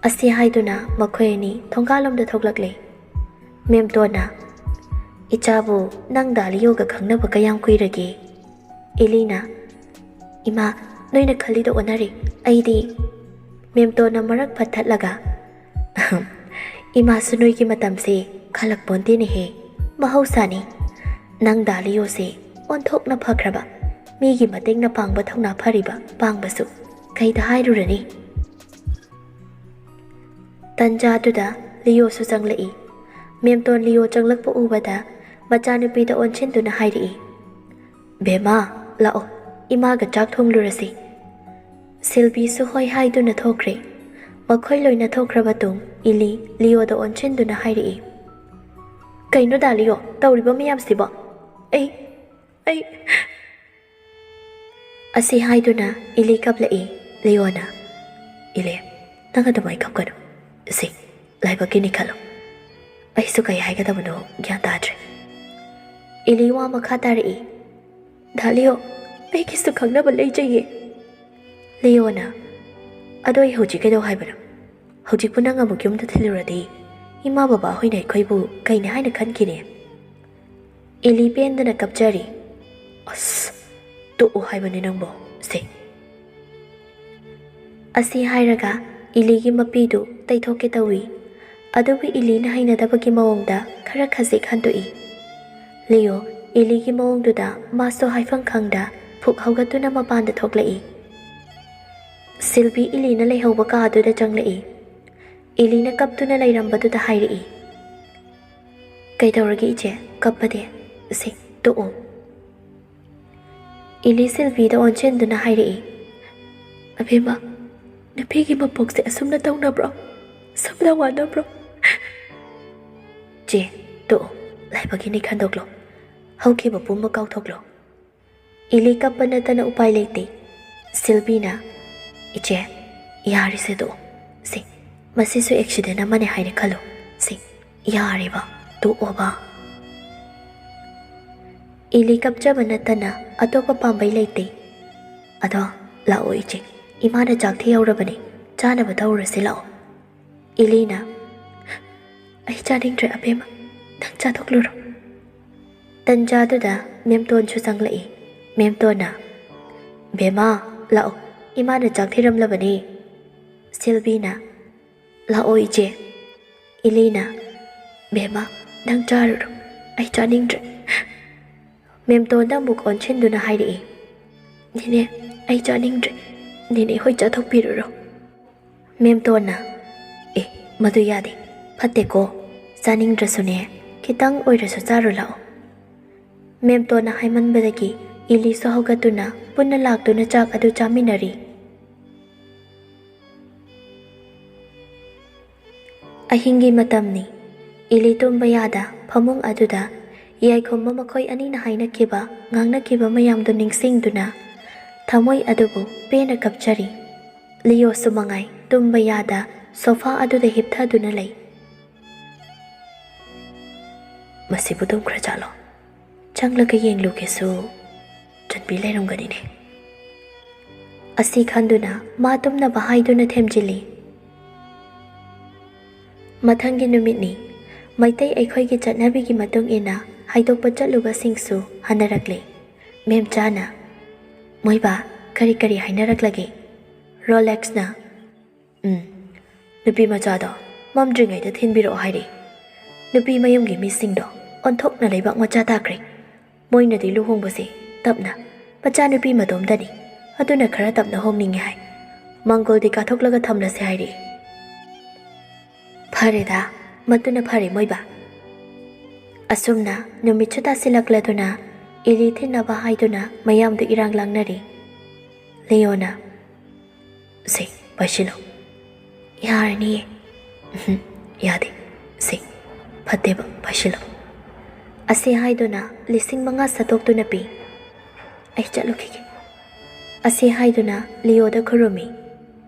ꯑꯁꯤ ꯍꯥꯏꯗꯨꯅ ꯃꯈꯣꯏ ꯑꯅꯤ ꯊꯣꯡꯒꯥꯜꯂꯣꯝꯗ ꯊꯣꯛꯂꯛꯂꯦ꯫ ꯃꯦꯝꯇꯣꯟꯅ, "ꯏꯆꯥꯕꯨ ꯅꯪ ꯗꯥ ꯂꯤꯌꯣꯒ ꯈꯪꯅꯕ ꯀꯌꯥꯝ ꯀꯨꯏꯔꯒꯦ?" ꯏꯂꯤꯅ, "ꯏꯃꯥ, ꯅꯣꯏꯅ ꯈꯜꯂꯤꯗꯣ ꯑꯣꯟꯅꯔꯦ꯫ ꯑꯩꯗꯤ꯫" ꯃꯦꯝꯇꯣꯟꯅ ꯃꯔꯛ ꯐꯠꯊꯠꯂꯒ, ꯏꯃꯥꯁꯨ ꯅꯣꯏꯒꯤ ꯃꯇꯝꯁꯦ ꯈꯜꯂꯛꯄꯣꯟꯇꯦꯅꯦꯍꯦ꯫ ꯃꯍꯧꯁꯥꯅꯤ꯫ ꯅꯪ ꯗꯥ ꯂꯤꯑꯣꯁꯦ ꯑꯣꯟꯊꯣꯛꯅ ꯐꯈ꯭ꯔꯕ, ꯃꯤꯒꯤ ꯃꯇꯦꯡꯅ ꯄꯥꯡꯕ ꯊꯧꯅꯥ ꯐꯔꯤꯕ ꯄꯥꯡꯕꯁꯨ ꯀꯩꯗ ꯍꯥꯏꯔꯨꯔꯅꯤ? ꯇꯟꯖꯥꯗꯨꯗ ꯂꯤꯑꯣꯁꯨ ꯆꯪꯂꯛꯏ꯫ ꯃꯦꯝꯇꯣꯟ ꯂꯤꯑꯣ ꯆꯪꯂꯛꯄ ꯎꯕꯗ ꯃꯆꯥꯅꯨꯄꯤꯗ ꯑꯣꯟꯁꯤꯟꯗꯨꯅ ꯍꯥꯏꯔꯛꯏ, "ꯕꯦꯝꯃ, ꯂꯥꯛꯑꯣ, ꯏꯃꯥꯒ ꯆꯥꯛ ꯊꯣꯡꯂꯨꯔꯁꯤ꯫" ꯁꯤꯜꯕꯤꯁꯨ ꯍꯣꯏ ꯍꯥꯏꯗꯨꯅ ꯊꯣꯛꯈ꯭ꯔꯦ꯫ ꯃꯈꯣꯏ ꯂꯣꯏꯅ ꯊꯣꯛꯈ꯭ꯔ ꯃꯇꯨꯡ ꯏꯂꯤ ꯂꯤꯑꯣꯗ ꯑꯣꯟꯁꯤꯟꯗꯨꯅ ꯍꯥꯏꯔꯛꯏ, "ꯀꯩꯅꯣ ꯗꯥ ꯂꯤꯑꯣ, ꯇꯧꯔꯤꯕ ꯃꯌꯥꯝꯁꯤꯕꯣ? ꯑꯩ, ꯑꯩ" ꯑꯁꯤ ꯍꯥꯏꯗꯨꯅ ꯏꯂꯤ ꯀꯞꯂꯛꯏ꯫ ꯂꯤꯑꯣꯅ, "ꯏꯂꯤ, ꯅꯪ ꯑꯗꯨꯃꯥꯏ ꯀꯞꯀꯅꯨ꯫ ꯁꯤ, ꯂꯥꯏꯕꯛꯀꯤꯅꯤ ꯈꯜꯂꯣ꯫ ꯑꯩꯁꯨ ꯀꯩ ꯍꯥꯏꯒꯗꯕꯅꯣ ꯒ꯭ꯌꯥꯟ ꯇꯥꯗ꯭ꯔꯦ꯫" ꯏꯂꯤ ꯋꯥ ꯃꯈꯥ ꯇꯥꯔꯛꯏ, "ꯗꯥ ꯂꯤꯑꯣ, ꯑꯩꯒꯤꯁꯨ ꯈꯪꯅꯕ ꯂꯩꯖꯩꯌꯦ꯫" ꯂꯤꯑꯣꯅ, "ꯑꯗꯣ ꯑꯩ ꯍꯧꯖꯤꯛ ꯀꯩꯗꯧ ꯍꯥꯏꯕꯅꯣ? ꯍꯧꯖꯤꯛꯄꯨ ꯅꯪ ꯑꯃꯨꯛ ꯌꯨꯝꯗ ꯊꯤꯜꯂꯨꯔꯗꯤ ꯏꯃꯥ ꯕꯕꯥ ꯍꯣꯏꯅ ꯑꯩꯈꯣꯏꯕꯨ ꯀꯩꯅꯤ ꯍꯥꯏꯅ ꯈꯟꯈꯤꯅꯤ?" ꯏꯂꯤ ꯄꯦꯟꯗꯅ ꯀꯞꯆꯔꯤ꯫ "ꯑꯁ, ꯇꯣꯛꯑꯣ ꯍꯥꯏꯕꯅꯤ ꯅꯪꯕꯣ꯫ ꯁꯦ꯫" ꯑꯁꯤ ꯍꯥꯏꯔꯒ ꯏꯂꯤꯒꯤ ꯃꯄꯤꯗꯨ ꯇꯩꯊꯣꯛꯀꯦ ꯇꯧꯏ꯫ ꯑꯗꯨꯕꯨ ꯏꯂꯤꯅ ꯍꯩꯅꯗꯕꯒꯤ ꯃꯑꯣꯡꯗ ꯈꯔ ꯈꯖꯤꯛ ꯍꯟꯗꯣꯛꯏ꯫ ꯂꯤꯑꯣ, ꯏꯂꯤꯒꯤ ꯃꯑꯣꯡꯗꯨꯗ ꯃꯥꯁꯨ ꯍꯥꯏꯐꯝ ꯈꯪꯗ ꯐꯨꯛ ꯍꯧꯒꯠꯇꯨꯅ ꯃꯄꯥꯟꯗ ꯊꯣꯛꯂꯛꯏ꯫ ꯁꯤꯜꯕꯤ ꯏꯂꯤꯅ ꯂꯩꯍꯧꯕ ꯀꯥꯗꯨꯗ ꯆꯪꯂꯛꯏ꯫ ꯏꯂꯤꯅ ꯀꯞꯇꯨꯅ ꯂꯩꯔꯝꯕꯗꯨꯗ ꯍꯥꯏꯔꯛꯏ, "ꯀꯩꯗꯧꯔꯒꯦ ꯏꯆꯦ? ꯀꯞꯄꯗꯤ? ꯁꯦ, ꯇꯣꯛꯑꯣ꯫" ꯏꯂꯤ ꯁꯤꯜꯕꯤꯗ ꯑꯣꯟꯁꯤꯟꯗꯨꯅ ꯍꯥꯏꯔꯛꯏ, "ꯑꯕꯦꯝꯃ, ꯅꯨꯄꯤꯒꯤ ꯃꯄꯣꯛꯁꯦ ꯑꯁꯨꯝꯅ ꯇꯧꯅꯕ꯭ꯔꯣ? ꯁꯨꯝꯅ ꯋꯥꯅꯕ꯭ꯔꯣ?" "ꯆꯦ, ꯇꯣꯛꯑꯣ꯫ ꯂꯥꯏꯕꯛꯀꯤꯅꯤ ꯈꯟꯗꯣꯛꯂꯣ꯫ ꯍꯧꯈꯤꯕ ꯄꯨꯝꯕ ꯀꯥꯎꯊꯣꯛꯂꯣ꯫" ꯏꯂꯤ ꯀꯞꯄ ꯅꯠꯇꯅ ꯎꯄꯥꯏ ꯂꯩꯇꯦ꯫ ꯁꯤꯜꯕꯤꯅ, "ꯏꯆꯦ, ꯌꯥꯔꯤꯁꯦ ꯇꯣꯛꯑꯣ꯫ ꯁꯦ, ꯃꯁꯤꯁꯨ ꯑꯦꯛꯁꯤꯗꯦꯟ ꯑꯃꯅꯦ ꯍꯥꯏꯅ ꯈꯜꯂꯣ꯫ ꯁꯦ, ꯌꯥꯔꯦꯕ, ꯇꯣꯛꯑꯣꯕ꯫" ꯏꯂꯤ ꯀꯞꯆꯕ ꯅꯠꯇꯅ ꯑꯇꯣꯞꯄ ꯄꯥꯝꯕꯩ ꯂꯩꯇꯦ꯫ "ꯑꯗꯣ ꯂꯥꯛꯑꯣ ꯏꯆꯦ, ꯏꯃꯥꯅ ꯆꯥꯛ ꯊꯤꯍꯧꯔꯕꯅꯦ, ꯆꯥꯅꯕ ꯇꯧꯔꯨꯔꯁꯤ ꯂꯥꯛꯑꯣ꯫" ꯏꯂꯤꯅ, "ꯑꯩ ꯆꯥꯅꯤꯡꯗ꯭ꯔꯦ ꯑꯕꯦꯝꯃ, ꯅꯪ ꯆꯥꯊꯣꯛꯂꯨꯔꯣ꯫" ꯇꯟꯖꯥꯗꯨꯗ ꯃꯦꯝꯇꯣꯟꯁꯨ ꯆꯪꯂꯛꯏ꯫ ꯃꯦꯝꯇꯣꯟꯅ, "ꯕꯦꯝꯃ, ꯂꯥꯛꯑꯣ, ꯏꯃꯥꯅ ꯆꯥꯛ ꯊꯤꯔꯝꯂꯕꯅꯦ꯫" ꯁꯤꯜꯕꯤꯅ, "ꯂꯥꯛꯑꯣ ꯏꯆꯦ꯫" ꯏꯂꯤꯅ, "ꯕꯦꯝꯃ, ꯅꯪ ꯆꯥꯔꯨꯔꯣ, ꯑꯩ ꯆꯥꯅꯤꯡꯗ꯭ꯔꯦ꯫" ꯃꯦꯝꯇꯣꯟꯗ ꯑꯃꯨꯛ ꯑꯣꯟꯁꯤꯟꯗꯨꯅ ꯍꯥꯏꯔꯛꯏ, "ꯅꯦꯅꯦ, ꯑꯩ ꯆꯥꯅꯤꯡꯗ꯭ꯔꯦ꯫ ꯅꯦꯅꯦ ꯍꯣꯏ ꯆꯥꯊꯣꯛꯄꯤꯔꯨꯔꯣ꯫" ꯃꯦꯝꯇꯣꯟꯅ, "ꯑꯦ, ꯃꯗꯨ ꯌꯥꯗꯦ, ꯐꯠꯇꯦꯀꯣ꯫ ꯆꯥꯅꯤꯡꯗ꯭ꯔꯁꯨꯅꯦ, ꯈꯤꯇꯪ ꯑꯣꯏꯔꯁꯨ ꯆꯥꯔꯨ ꯂꯥꯛꯑꯣ꯫" ꯃꯦꯝꯇꯣꯟꯅ ꯍꯥꯏꯃꯟꯕꯗꯒꯤ ꯏꯂꯤꯁꯨ ꯍꯧꯒꯠꯇꯨꯅ ꯄꯨꯟꯅ ꯂꯥꯛꯇꯨꯅ ꯆꯥꯛ ꯑꯗꯨ ꯆꯥꯃꯤꯟꯅꯔꯤ꯫ ꯑꯍꯤꯡꯒꯤ ꯃꯇꯝꯅꯤ꯫ ꯏꯂꯤ ꯇꯨꯝꯕ ꯌꯥꯗ ꯐꯃꯨꯡ ꯑꯗꯨꯗ ꯌꯥꯏꯈꯣꯝꯕ ꯃꯈꯣꯏ ꯑꯅꯤꯅ ꯍꯥꯏꯅꯈꯤꯕ, ꯉꯥꯡꯅꯈꯤꯕ ꯃꯌꯥꯝꯗꯨ ꯅꯤꯡꯁꯤꯡꯗꯨꯅ ꯊꯃꯣꯏ ꯑꯗꯨꯕꯨ ꯄꯦꯟꯅ ꯀꯞꯆꯔꯤ꯫ ꯂꯤꯑꯣꯁꯨ ꯃꯉꯥꯏ ꯇꯨꯝꯕ ꯌꯥꯗ ꯁꯣꯐꯥ ꯑꯗꯨꯗ ꯍꯤꯞꯊꯗꯨꯅ ꯂꯩ꯫ "ꯃꯁꯤꯕꯨ ꯇꯨꯝꯈ꯭ꯔꯖꯥꯠꯂꯣ? ꯆꯪꯂꯒ ꯌꯦꯡꯂꯨꯒꯦꯁꯨ, ꯆꯟꯕꯤ ꯂꯩꯔꯝꯒꯅꯤꯅꯦ꯫" ꯑꯁꯤ ꯈꯟꯗꯨꯅ ꯃꯥ ꯇꯨꯝꯅꯕ ꯍꯥꯏꯗꯨꯅ ꯊꯦꯝꯖꯤꯜꯂꯤ꯫ ꯃꯊꯪꯒꯤ ꯅꯨꯃꯤꯠꯅꯤ꯫ ꯃꯩꯇꯩ ꯑꯩꯈꯣꯏꯒꯤ ꯆꯠꯅꯕꯤꯒꯤ ꯃꯇꯨꯡ ꯏꯟꯅ ꯍꯥꯏꯗꯣꯛꯄ ꯆꯠꯂꯨꯕꯁꯤꯡꯁꯨ ꯍꯟꯅꯔꯛꯂꯦ꯫ ꯃꯦꯝꯆꯥꯅ, "ꯃꯣꯏꯕꯥ, ꯀꯔꯤ ꯀꯔꯤ ꯍꯥꯏꯅꯔꯛꯂꯒꯦ?" ꯔꯣꯂꯦꯛꯁꯅ, "ꯎꯝ, ꯅꯨꯄꯤ ꯃꯆꯥꯗꯣ ꯃꯝꯗ꯭ꯔꯤꯉꯩꯗ ꯊꯤꯟꯕꯤꯔꯛꯑꯣ ꯍꯥꯏꯔꯤ꯫ ꯅꯨꯄꯤ ꯃꯌꯨꯝꯒꯤ ꯃꯤꯁꯤꯡꯗꯣ ꯑꯣꯟꯊꯣꯛꯅ ꯂꯩꯕꯥꯛ ꯃꯆꯥ ꯇꯥꯈ꯭ꯔꯦ꯫ ꯃꯣꯏꯅꯗꯤ ꯂꯨꯍꯣꯡꯕꯁꯦ ꯇꯞꯅ, ꯃꯆꯥꯅꯨꯄꯤ ꯃꯇꯣꯝꯗꯅꯤ, ꯑꯗꯨꯅ ꯈꯔ ꯇꯞꯅ ꯍꯣꯡꯅꯤꯡꯉꯦ ꯍꯥꯏ꯫ ꯃꯪꯒꯣꯜꯗꯤ ꯀꯥꯊꯣꯛꯂꯒ ꯊꯝꯂꯁꯦ ꯍꯥꯏꯔꯤ꯫" "ꯐꯔꯦꯗ, ꯃꯗꯨꯅ ꯐꯔꯦ ꯃꯣꯏꯕꯥ꯫" ꯑꯁꯨꯝꯅ ꯅꯨꯃꯤꯠꯁꯨ ꯇꯥꯁꯤꯜꯂꯛꯂꯗꯨꯅ ꯏꯂꯤ ꯊꯤꯟꯅꯕ ꯍꯥꯏꯗꯨꯅ ꯃꯌꯥꯝꯗꯨ ꯏꯔꯥꯡ ꯂꯥꯡꯅꯔꯤ꯫ ꯂꯤꯑꯣꯅ, "ꯁꯦ, ꯄꯥꯏꯁꯤꯜꯂꯣ꯫" "ꯌꯥꯔꯅꯤꯌꯦ꯫" "ꯎꯝꯍꯨꯝ, ꯌꯥꯗꯦ꯫ ꯁꯦ, ꯐꯠꯇꯦꯕ, ꯄꯥꯏꯁꯤꯜꯂꯣ꯫" ꯑꯁꯤ ꯍꯥꯏꯗꯨꯅ ꯂꯤꯁꯤꯡ ꯃꯉꯥ ꯁꯠꯇꯣꯛꯇꯨꯅ ꯄꯤ꯫ "ꯑꯩ ꯆꯠꯂꯨꯈꯤꯒꯦ꯫" ꯑꯁꯤ ꯍꯥꯏꯗꯨꯅ ꯂꯤꯑꯣꯗ ꯈꯨꯔꯨꯝꯃꯤ꯫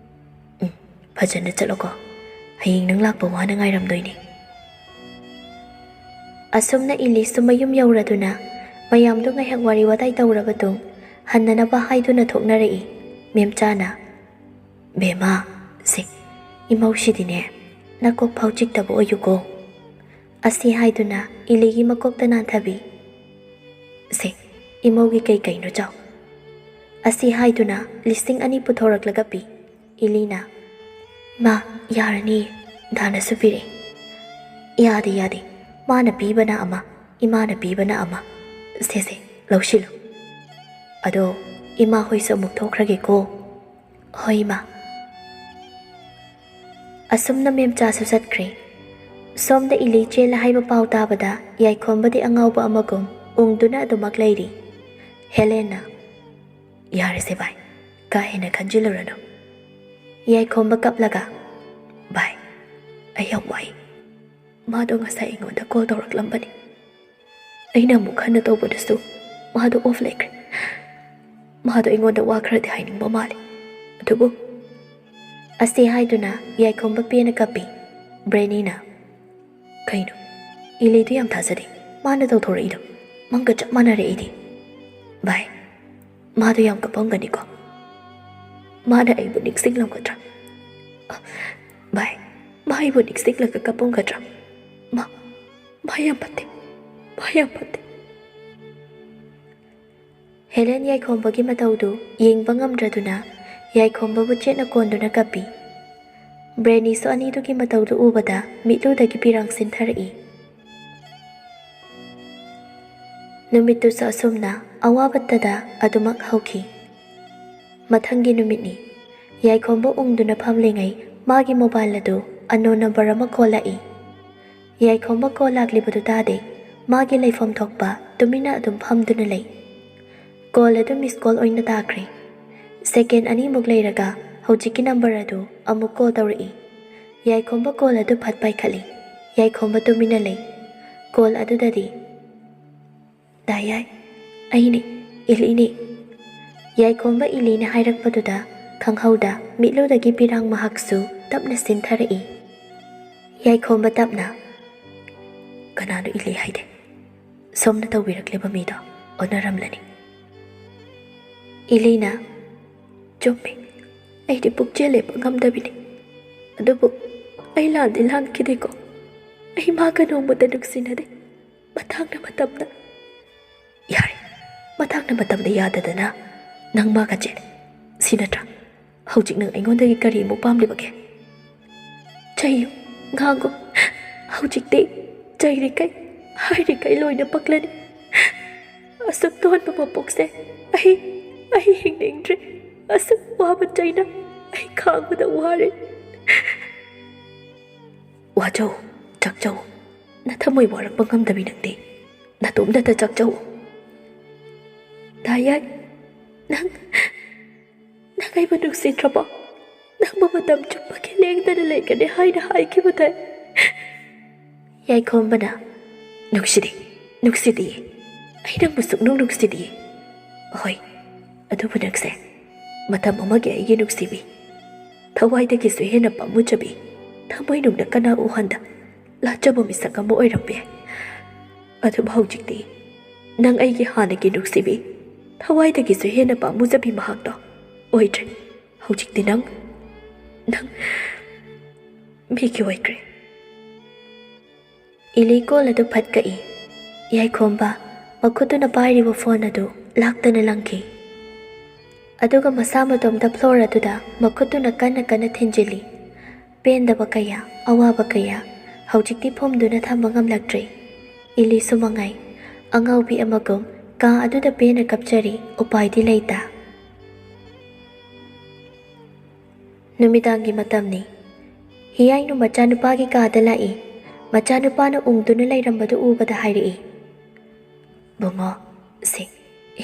"ꯎꯝ, ꯐꯖꯅ ꯆꯠꯂꯣꯀꯣ꯫ ꯍꯌꯦꯡ ꯅꯪ ꯂꯥꯛꯄ ꯋꯥꯅ ꯉꯥꯏꯔꯝꯗꯣꯏꯅꯤ꯫" ꯑꯁꯨꯝꯅ ꯏꯂꯤꯁꯁꯨ ꯃꯌꯨꯝ ꯌꯧꯔꯗꯨꯅ ꯃꯌꯥꯝꯗꯨ ꯉꯥꯏꯍꯥꯛ ꯋꯥꯔꯤ ꯋꯥꯇꯥꯏ ꯇꯧꯔꯕ ꯇꯨꯡ ꯍꯟꯅꯅꯕ ꯍꯥꯏꯗꯨꯅ ꯊꯣꯛꯅꯔꯛꯏ꯫ ꯃꯦꯝꯆꯥꯅ, "ꯕꯦꯝꯃ, ꯁꯦ, ꯏꯃꯧꯁꯤꯗꯤꯅꯦ, ꯅꯀꯣꯛ ꯐꯥꯎ ꯆꯤꯛꯇꯕ ꯑꯣꯏꯌꯨꯀꯣ꯫" ꯑꯁꯤ ꯍꯥꯏꯗꯨꯅ ꯏꯂꯤꯒꯤ ꯃꯀꯣꯛꯇ ꯅꯥꯟꯊꯕꯤ꯫ "ꯁꯦ, ꯏꯃꯧꯒꯤ ꯀꯩ ꯀꯩꯅꯣ ꯆꯥꯎ꯫" ꯑꯁꯤ ꯍꯥꯏꯗꯨꯅ ꯂꯤꯁꯤꯡ ꯑꯅꯤ ꯄꯨꯊꯣꯔꯛꯂꯒ ꯄꯤ꯫ ꯏꯂꯤꯅ, "ꯏꯃꯥ, ꯌꯥꯔꯅꯤ, ꯗꯥꯅꯁꯨ ꯄꯤꯔꯛꯑꯦ꯫" "ꯌꯥꯗꯦ, ꯌꯥꯗꯦ, ꯃꯥꯅ ꯄꯤꯕꯅ ꯑꯃ, ꯏꯃꯥꯅ ꯄꯤꯕꯅ ꯑꯃ꯫ ꯁꯦ, ꯁꯦ, ꯂꯧꯁꯤꯜꯂꯨ꯫" "ꯑꯗꯣ, ꯏꯃꯥ ꯍꯣꯏꯁꯨ ꯑꯃꯨꯛ ꯊꯣꯛꯈ꯭ꯔꯒꯦꯀꯣ꯫" "ꯍꯣꯏ, ꯏꯃꯥ꯫" ꯑꯁꯨꯝꯅ ꯃꯦꯝꯆꯥꯁꯨ ꯆꯠꯈ꯭ꯔꯦ꯫ ꯁꯣꯝꯗ ꯏꯂꯤ ꯆꯦꯜꯂꯦ ꯍꯥꯏꯕ ꯄꯥꯎ ꯇꯥꯕꯗ ꯌꯥꯏꯈꯣꯝꯕꯗꯤ ꯑꯉꯥꯎꯕ ꯑꯃꯒꯨꯝ ꯎꯪꯗꯨꯅ ꯑꯗꯨꯃꯛ ꯂꯩꯔꯤ꯫ ꯍꯦꯂꯦꯟꯅ, "ꯌꯥꯔꯦꯁꯦ ꯚꯥꯏ, ꯀꯥ ꯍꯦꯟꯅ ꯈꯟꯖꯤꯜꯂꯨꯔꯅꯨ꯫" ꯌꯥꯏꯈꯣꯝꯕ ꯀꯞꯂꯒ, "ꯚꯥꯏ, ꯑꯩ ꯌꯥꯝ ꯋꯥꯏ꯫ ꯃꯥꯗꯣ ꯉꯁꯥꯏ ꯑꯩꯉꯣꯟꯗ ꯀꯣꯜ ꯇꯧꯔꯛꯂꯝꯕꯅꯤ꯫ ꯑꯩꯅ ꯑꯃꯨꯛ ꯍꯟꯅ ꯇꯧꯕꯗꯁꯨ ꯃꯥꯗꯣ ꯑꯣꯐ ꯂꯩꯈ꯭ꯔꯦ꯫ ꯃꯥꯗꯣ ꯑꯩꯉꯣꯟꯗ ꯋꯥ ꯈꯔꯗꯤ ꯍꯥꯏꯅꯤꯡꯕ ꯃꯥꯜꯂꯤ꯫ ꯑꯗꯨꯕꯨ"꯫ ꯑꯁꯤ ꯍꯥꯏꯗꯨꯅ ꯌꯥꯏꯈꯣꯝꯕ ꯄꯦꯟꯅ ꯀꯞꯄꯤ꯫ ꯕ꯭ꯔꯦꯅꯤꯅ, "ꯀꯩꯅꯣ? ꯏꯂꯤꯗꯨ ꯌꯥꯝ ꯊꯥꯖꯗꯦ꯫ ꯃꯥꯅ ꯇꯧꯊꯣꯔꯛꯏꯗꯣ ꯃꯪꯒ ꯆꯞ ꯃꯥꯟꯅꯔꯦ ꯑꯩꯗꯤ꯫ ꯚꯥꯏ, ꯃꯥꯗꯣ ꯌꯥꯝ ꯀꯞꯄꯝꯒꯅꯤꯀꯣ꯫ ꯃꯥꯅ ꯑꯩꯕꯨ ꯅꯤꯡꯁꯤꯡꯂꯝꯒꯗ꯭ꯔꯥ? ꯑ, ꯚꯥꯏ, ꯃꯥ ꯑꯩꯕꯨ ꯅꯤꯡꯁꯤꯡꯂꯒ ꯀꯞꯄꯝꯒꯗ꯭ꯔꯥ? ꯃꯥ, ꯃꯥ ꯌꯥꯝ ꯐꯠꯇꯦ꯫ ꯃꯥ ꯌꯥꯝ ꯐꯠꯇꯦ꯫" ꯍꯦꯂꯦꯟ ꯌꯥꯏꯈꯣꯝꯕꯒꯤ ꯃꯇꯧꯗꯨ ꯌꯦꯡꯕ ꯉꯝꯗ꯭ꯔꯗꯨꯅ ꯌꯥꯏꯈꯣꯝꯕꯕꯨ ꯆꯦꯠꯅ ꯀꯣꯟꯗꯨꯅ ꯀꯞꯄꯤ꯫ ꯕ꯭ꯔꯦꯅꯤꯁꯨ ꯑꯅꯤꯗꯨꯒꯤ ꯃꯇꯧꯗꯨ ꯎꯕꯗ ꯃꯤꯠꯂꯨꯗꯒꯤ ꯄꯤꯔꯥꯡ ꯁꯤꯟꯊꯔꯛꯏ꯫ ꯅꯨꯃꯤꯠꯇꯨꯁꯨ ꯑꯁꯨꯝꯅ ꯑꯋꯥꯕꯇꯗ ꯑꯗꯨꯃꯛ ꯍꯧꯈꯤ꯫ ꯃꯊꯪꯒꯤ ꯅꯨꯃꯤꯠꯅꯤ꯫ ꯌꯥꯏꯈꯣꯝꯕ ꯎꯪꯗꯨꯅ ꯐꯝꯂꯤꯉꯩ ꯃꯥꯒꯤ ꯃꯣꯕꯥꯏꯜ ꯑꯗꯨ ꯑꯟꯅꯣꯟ ꯅꯝꯕꯔ ꯑꯃ ꯀꯣꯜ ꯂꯥꯛꯏ꯫ ꯌꯥꯏꯈꯣꯝꯕ ꯀꯣꯜ ꯂꯥꯛꯂꯤꯕꯗꯨ ꯇꯥꯗꯦ꯫ ꯃꯥꯒꯤ ꯂꯩꯐꯝ ꯊꯣꯛꯄ ꯇꯨꯃꯤꯟꯅ ꯑꯗꯨꯝ ꯐꯝꯗꯨꯅ ꯂꯩ꯫ ꯀꯣꯜ ꯑꯗꯨ ꯃꯤꯁ ꯀꯣꯜ ꯑꯣꯏꯅ ꯇꯥꯈ꯭ꯔꯦ꯫ ꯁꯦꯀꯦꯟ ꯑꯅꯤꯃꯨꯛ ꯂꯩꯔꯒ ꯍꯧꯖꯤꯛꯀꯤ ꯅꯝꯕꯔ ꯑꯗꯨ ꯑꯃꯨꯛ ꯀꯣꯜ ꯇꯧꯔꯛꯏ꯫ ꯌꯥꯏꯈꯣꯝꯕ ꯀꯣꯜ ꯑꯗꯨ ꯐꯠ ꯄꯥꯏꯈꯠꯂꯤ꯫ ꯌꯥꯏꯈꯣꯝꯕ ꯇꯨꯃꯤꯟꯅ ꯂꯩ꯫ ꯀꯣꯜ ꯑꯗꯨꯗꯗꯤ, "ꯗꯥ ꯌꯥꯏ, ꯑꯩꯅꯦ, ꯏꯂꯤꯅꯦ꯫" ꯌꯥꯏꯈꯣꯝꯕ ꯏꯂꯤꯅ ꯍꯥꯏꯔꯛꯄꯗꯨꯗ ꯈꯪꯍꯧꯗ ꯃꯤꯠꯂꯨꯗꯒꯤ ꯄꯤꯔꯥꯡ ꯃꯍꯥꯛꯁꯨ ꯇꯞꯅ ꯁꯤꯟꯊꯔꯛꯏ꯫ ꯌꯥꯏꯈꯣꯝꯕ ꯇꯞꯅ, "ꯀꯅꯥꯅꯣ ꯏꯂꯤ ꯍꯥꯏꯗꯦ? ꯁꯣꯝꯅ ꯇꯧꯕꯤꯔꯛꯂꯤꯕ ꯃꯤꯗꯣ ꯑꯣꯟꯅꯔꯝꯂꯅꯤ꯫" ꯏꯂꯤꯅ, "ꯆꯨꯝꯃꯤ, ꯑꯩꯗꯤ ꯄꯨꯛꯆꯦꯜ ꯂꯦꯞꯄ ꯉꯝꯗꯕꯤꯅꯤ꯫ ꯑꯗꯨꯕꯨ ꯑꯩ ꯂꯥꯟꯗꯤ ꯂꯥꯟꯈꯤꯗꯦꯀꯣ꯫ ꯑꯩ ꯃꯥꯒ ꯅꯣꯡꯃꯇ ꯅꯨꯡꯁꯤꯅꯗꯦ꯫ ꯃꯇꯥꯡꯅ ꯃꯇꯝꯗ꯫" "ꯌꯥꯔꯦ, ꯃꯇꯥꯡꯅ ꯃꯇꯝꯗ ꯌꯥꯗꯗꯅ ꯅꯪ ꯃꯥꯒ ꯆꯦꯜꯂꯦ, ꯁꯤ ꯅꯠꯇ꯭ꯔꯥ? ꯍꯧꯖꯤꯛ ꯅꯪ ꯑꯩꯉꯣꯟꯗꯒꯤ ꯀꯔꯤꯃꯨꯛ ꯄꯥꯝꯂꯤꯕꯒꯦ?" ꯆꯩꯌꯨ, ꯉꯥꯡꯉꯨ꯫ ꯍꯧꯖꯤꯛꯇꯤ ꯆꯩꯔꯤꯈꯩ, ꯍꯥꯏꯔꯤꯈꯩ ꯂꯣꯏꯅ ꯄꯛꯂꯅꯤ꯫ ꯑꯁꯨꯛ ꯇꯣꯟꯕ ꯃꯄꯣꯛꯁꯦ ꯑꯩ, ꯑꯩ ꯍꯤꯡꯅꯤꯡꯗ꯭ꯔꯦ꯫ ꯑꯁꯨꯛ ꯋꯥꯕ ꯆꯩꯅ ꯑꯩ ꯈꯥꯡꯕꯗ ꯋꯥꯔꯦ꯫ ꯋꯥꯖꯧ, ꯆꯥꯛꯆꯧ꯫ ꯅꯊꯃꯣꯏ ꯋꯥꯔꯛꯄ ꯉꯝꯗꯕꯤ ꯅꯪꯗꯤ꯫ ꯅꯇꯣꯝꯇꯇ ꯆꯥꯛꯆꯧ꯫ ꯗꯥ ꯌꯥꯏ, ꯅꯪ, ꯅꯪ ꯑꯩꯕꯨ ꯅꯨꯡꯁꯤꯗ꯭ꯔꯕꯣ? ꯅꯪꯕꯨ ꯃꯇꯝ ꯆꯨꯞꯄꯒꯤ ꯂꯦꯡꯗꯅ ꯂꯩꯒꯅꯤ ꯍꯥꯏꯅ ꯍꯥꯏꯈꯤꯕꯗꯥꯏ? ꯌꯥꯏꯈꯣꯝꯕꯅ, ꯅꯨꯡꯁꯤꯗꯦ, ꯅꯨꯡꯁꯤꯗꯤꯌꯦ꯫ ꯑꯩ ꯅꯪꯕꯨ ꯁꯨꯛꯅꯨꯡ ꯅꯨꯡꯁꯤꯗꯤꯌꯦ꯫ ꯍꯣꯏ, ꯑꯗꯨꯕꯨ ꯅꯪꯁꯦ ꯃꯇꯝ ꯑꯃꯒꯤ ꯑꯩꯒꯤ ꯅꯨꯡꯁꯤꯕꯤ, ꯊꯋꯥꯏꯗꯒꯤꯁꯨ ꯍꯦꯟꯅ ꯄꯥꯝꯃꯨꯖꯕꯤ, ꯊꯃꯣꯏꯅꯨꯡꯗ ꯀꯅꯥ ꯎꯍꯟꯗ ꯂꯥꯠꯆꯕ ꯃꯤꯁꯛ ꯑꯃ ꯑꯣꯏꯔꯝꯕ ꯌꯥꯏ꯫ ꯑꯗꯨꯕꯨ ꯍꯧꯖꯤꯛꯇꯤ ꯅꯪ ꯑꯩꯒꯤ ꯍꯥꯟꯅꯒꯤ ꯅꯨꯡꯁꯤꯕꯤ, ꯊꯋꯥꯏꯗꯒꯤꯁꯨ ꯍꯦꯟꯅ ꯄꯥꯝꯃꯨꯖꯕꯤ ꯃꯍꯥꯛꯇꯣ ꯑꯣꯏꯗ꯭ꯔꯦ꯫ ꯍꯧꯖꯤꯛꯇꯤ ꯅꯪ, ꯅꯪ ꯃꯤꯒꯤ ꯑꯣꯏꯈ꯭ꯔꯦ꯫ ꯏꯂꯤ ꯀꯣꯜ ꯑꯗꯨ ꯐꯠ ꯀꯛꯏ꯫ ꯌꯥꯏꯈꯣꯝꯕ ꯃꯈꯨꯠꯇꯨꯅ ꯄꯥꯏꯔꯤꯕ ꯐꯣꯟ ꯑꯗꯨ ꯂꯥꯛꯇꯅ ꯂꯪꯈꯤ꯫ ꯑꯗꯨꯒ ꯃꯁꯥ ꯃꯇꯣꯝꯇ ꯐ꯭ꯂꯣꯔ ꯑꯗꯨꯗ ꯃꯈꯨꯠꯇꯨꯅ ꯀꯟꯅ ꯀꯟꯅ ꯊꯤꯟꯖꯤꯜꯂꯤ꯫ ꯄꯦꯟꯗꯕ ꯀꯌꯥ, ꯑꯋꯥꯕ ꯀꯌꯥ ꯍꯧꯖꯤꯛꯇꯤ ꯐꯨꯝꯗꯨꯅ ꯊꯝꯕ ꯉꯝꯂꯛꯇ꯭ꯔꯦ꯫ ꯏꯂꯤꯁꯨ ꯃꯉꯥꯏ, ꯑꯉꯥꯎꯕꯤ ꯑꯃꯒꯨꯝ ꯀꯥ ꯑꯗꯨꯗ ꯄꯦꯟꯅ ꯀꯞꯆꯔꯤ, ꯎꯄꯥꯏꯗꯤ ꯂꯩꯇ꯫ ꯅꯨꯃꯤꯗꯥꯡꯒꯤ ꯃꯇꯝꯅꯤ꯫ ꯍꯤꯌꯥꯏꯅꯨ ꯃꯆꯥꯅꯨꯄꯥꯒꯤ ꯀꯥꯗ ꯂꯥꯛꯏ꯫ ꯃꯆꯥꯅꯨꯄꯥꯅ ꯎꯪꯗꯨꯅ ꯂꯩꯔꯝꯕꯗꯨ ꯎꯕꯗ ꯍꯥꯏꯔꯛꯏ, "ꯕꯨꯡꯉꯣ, ꯁꯤ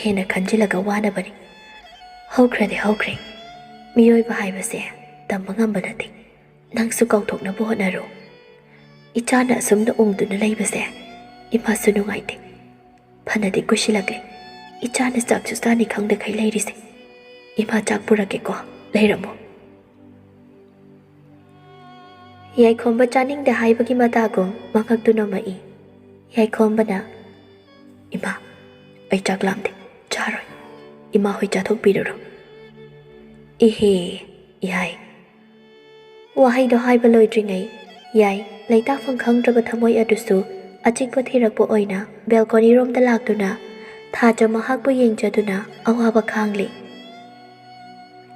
ꯍꯦꯟꯅ ꯈꯟꯖꯤꯜꯂꯒ ꯋꯥꯅꯕꯅꯤ꯫ ꯍꯧꯈ꯭ꯔꯗꯤ ꯍꯧꯈ꯭ꯔꯦ꯫ ꯃꯤꯑꯣꯏꯕ ꯍꯥꯏꯕꯁꯦ ꯇꯝꯕ ꯉꯝꯕ ꯅꯠꯇꯦ꯫ ꯅꯪꯁꯨ ꯀꯥꯎꯊꯣꯛꯅꯕ ꯍꯣꯠꯅꯔꯣ꯫ ꯏꯆꯥꯅ ꯑꯁꯨꯝꯅ ꯎꯪꯗꯨꯅ ꯂꯩꯕꯁꯦ ꯏꯃꯥꯁꯨ ꯅꯨꯡꯉꯥꯏꯇꯦ꯫ ꯐꯅꯗꯤ ꯀꯨꯏꯁꯤꯜꯂꯛꯂꯦ ꯏꯆꯥꯅ ꯆꯥꯛꯁꯨ ꯆꯥꯅꯤ ꯈꯪꯗꯈꯩ ꯂꯩꯔꯤꯁꯦ꯫ ꯏꯃꯥ ꯆꯥꯛ ꯄꯨꯔꯛꯀꯦꯀꯣ, ꯂꯩꯔꯝꯃꯣ꯫" ꯌꯥꯏꯈꯣꯝꯕ ꯆꯥꯅꯤꯡꯗꯦ ꯍꯥꯏꯕꯒꯤ ꯃꯇꯥꯒꯨꯝ ꯃꯉꯛꯇꯨ ꯅꯣꯝꯃꯛꯏ꯫ ꯌꯥꯏꯈꯣꯝꯕꯅ, "ꯏꯃꯥ, ꯑꯩ ꯆꯥꯛ ꯂꯥꯝꯗꯦ, ꯆꯥꯔꯣꯏ꯫ ꯏꯃꯥ ꯍꯣꯏ ꯆꯥꯊꯣꯛꯄꯤꯔꯨꯔꯣ꯫" "ꯏꯍꯦ, ꯌꯥꯏ꯫" ꯋꯥꯍꯩꯗꯣ ꯍꯥꯏꯕ ꯂꯣꯏꯗ꯭ꯔꯤꯉꯩ, ꯌꯥꯏ ꯂꯩꯇꯥꯐꯝ ꯈꯪꯗ꯭ꯔꯕ ꯊꯃꯣꯏ ꯑꯗꯨꯁꯨ ꯑꯆꯤꯛꯄ ꯊꯤꯔꯛꯄ ꯑꯣꯏꯅ ꯕꯦꯜꯀꯣꯅꯤꯔꯣꯝꯗ ꯂꯥꯛꯇꯨꯅ ꯊꯥꯖ ꯃꯍꯥꯛꯄꯨ ꯌꯦꯡꯖꯗꯨꯅ ꯑꯋꯥꯕ ꯈꯥꯡꯂꯤ꯫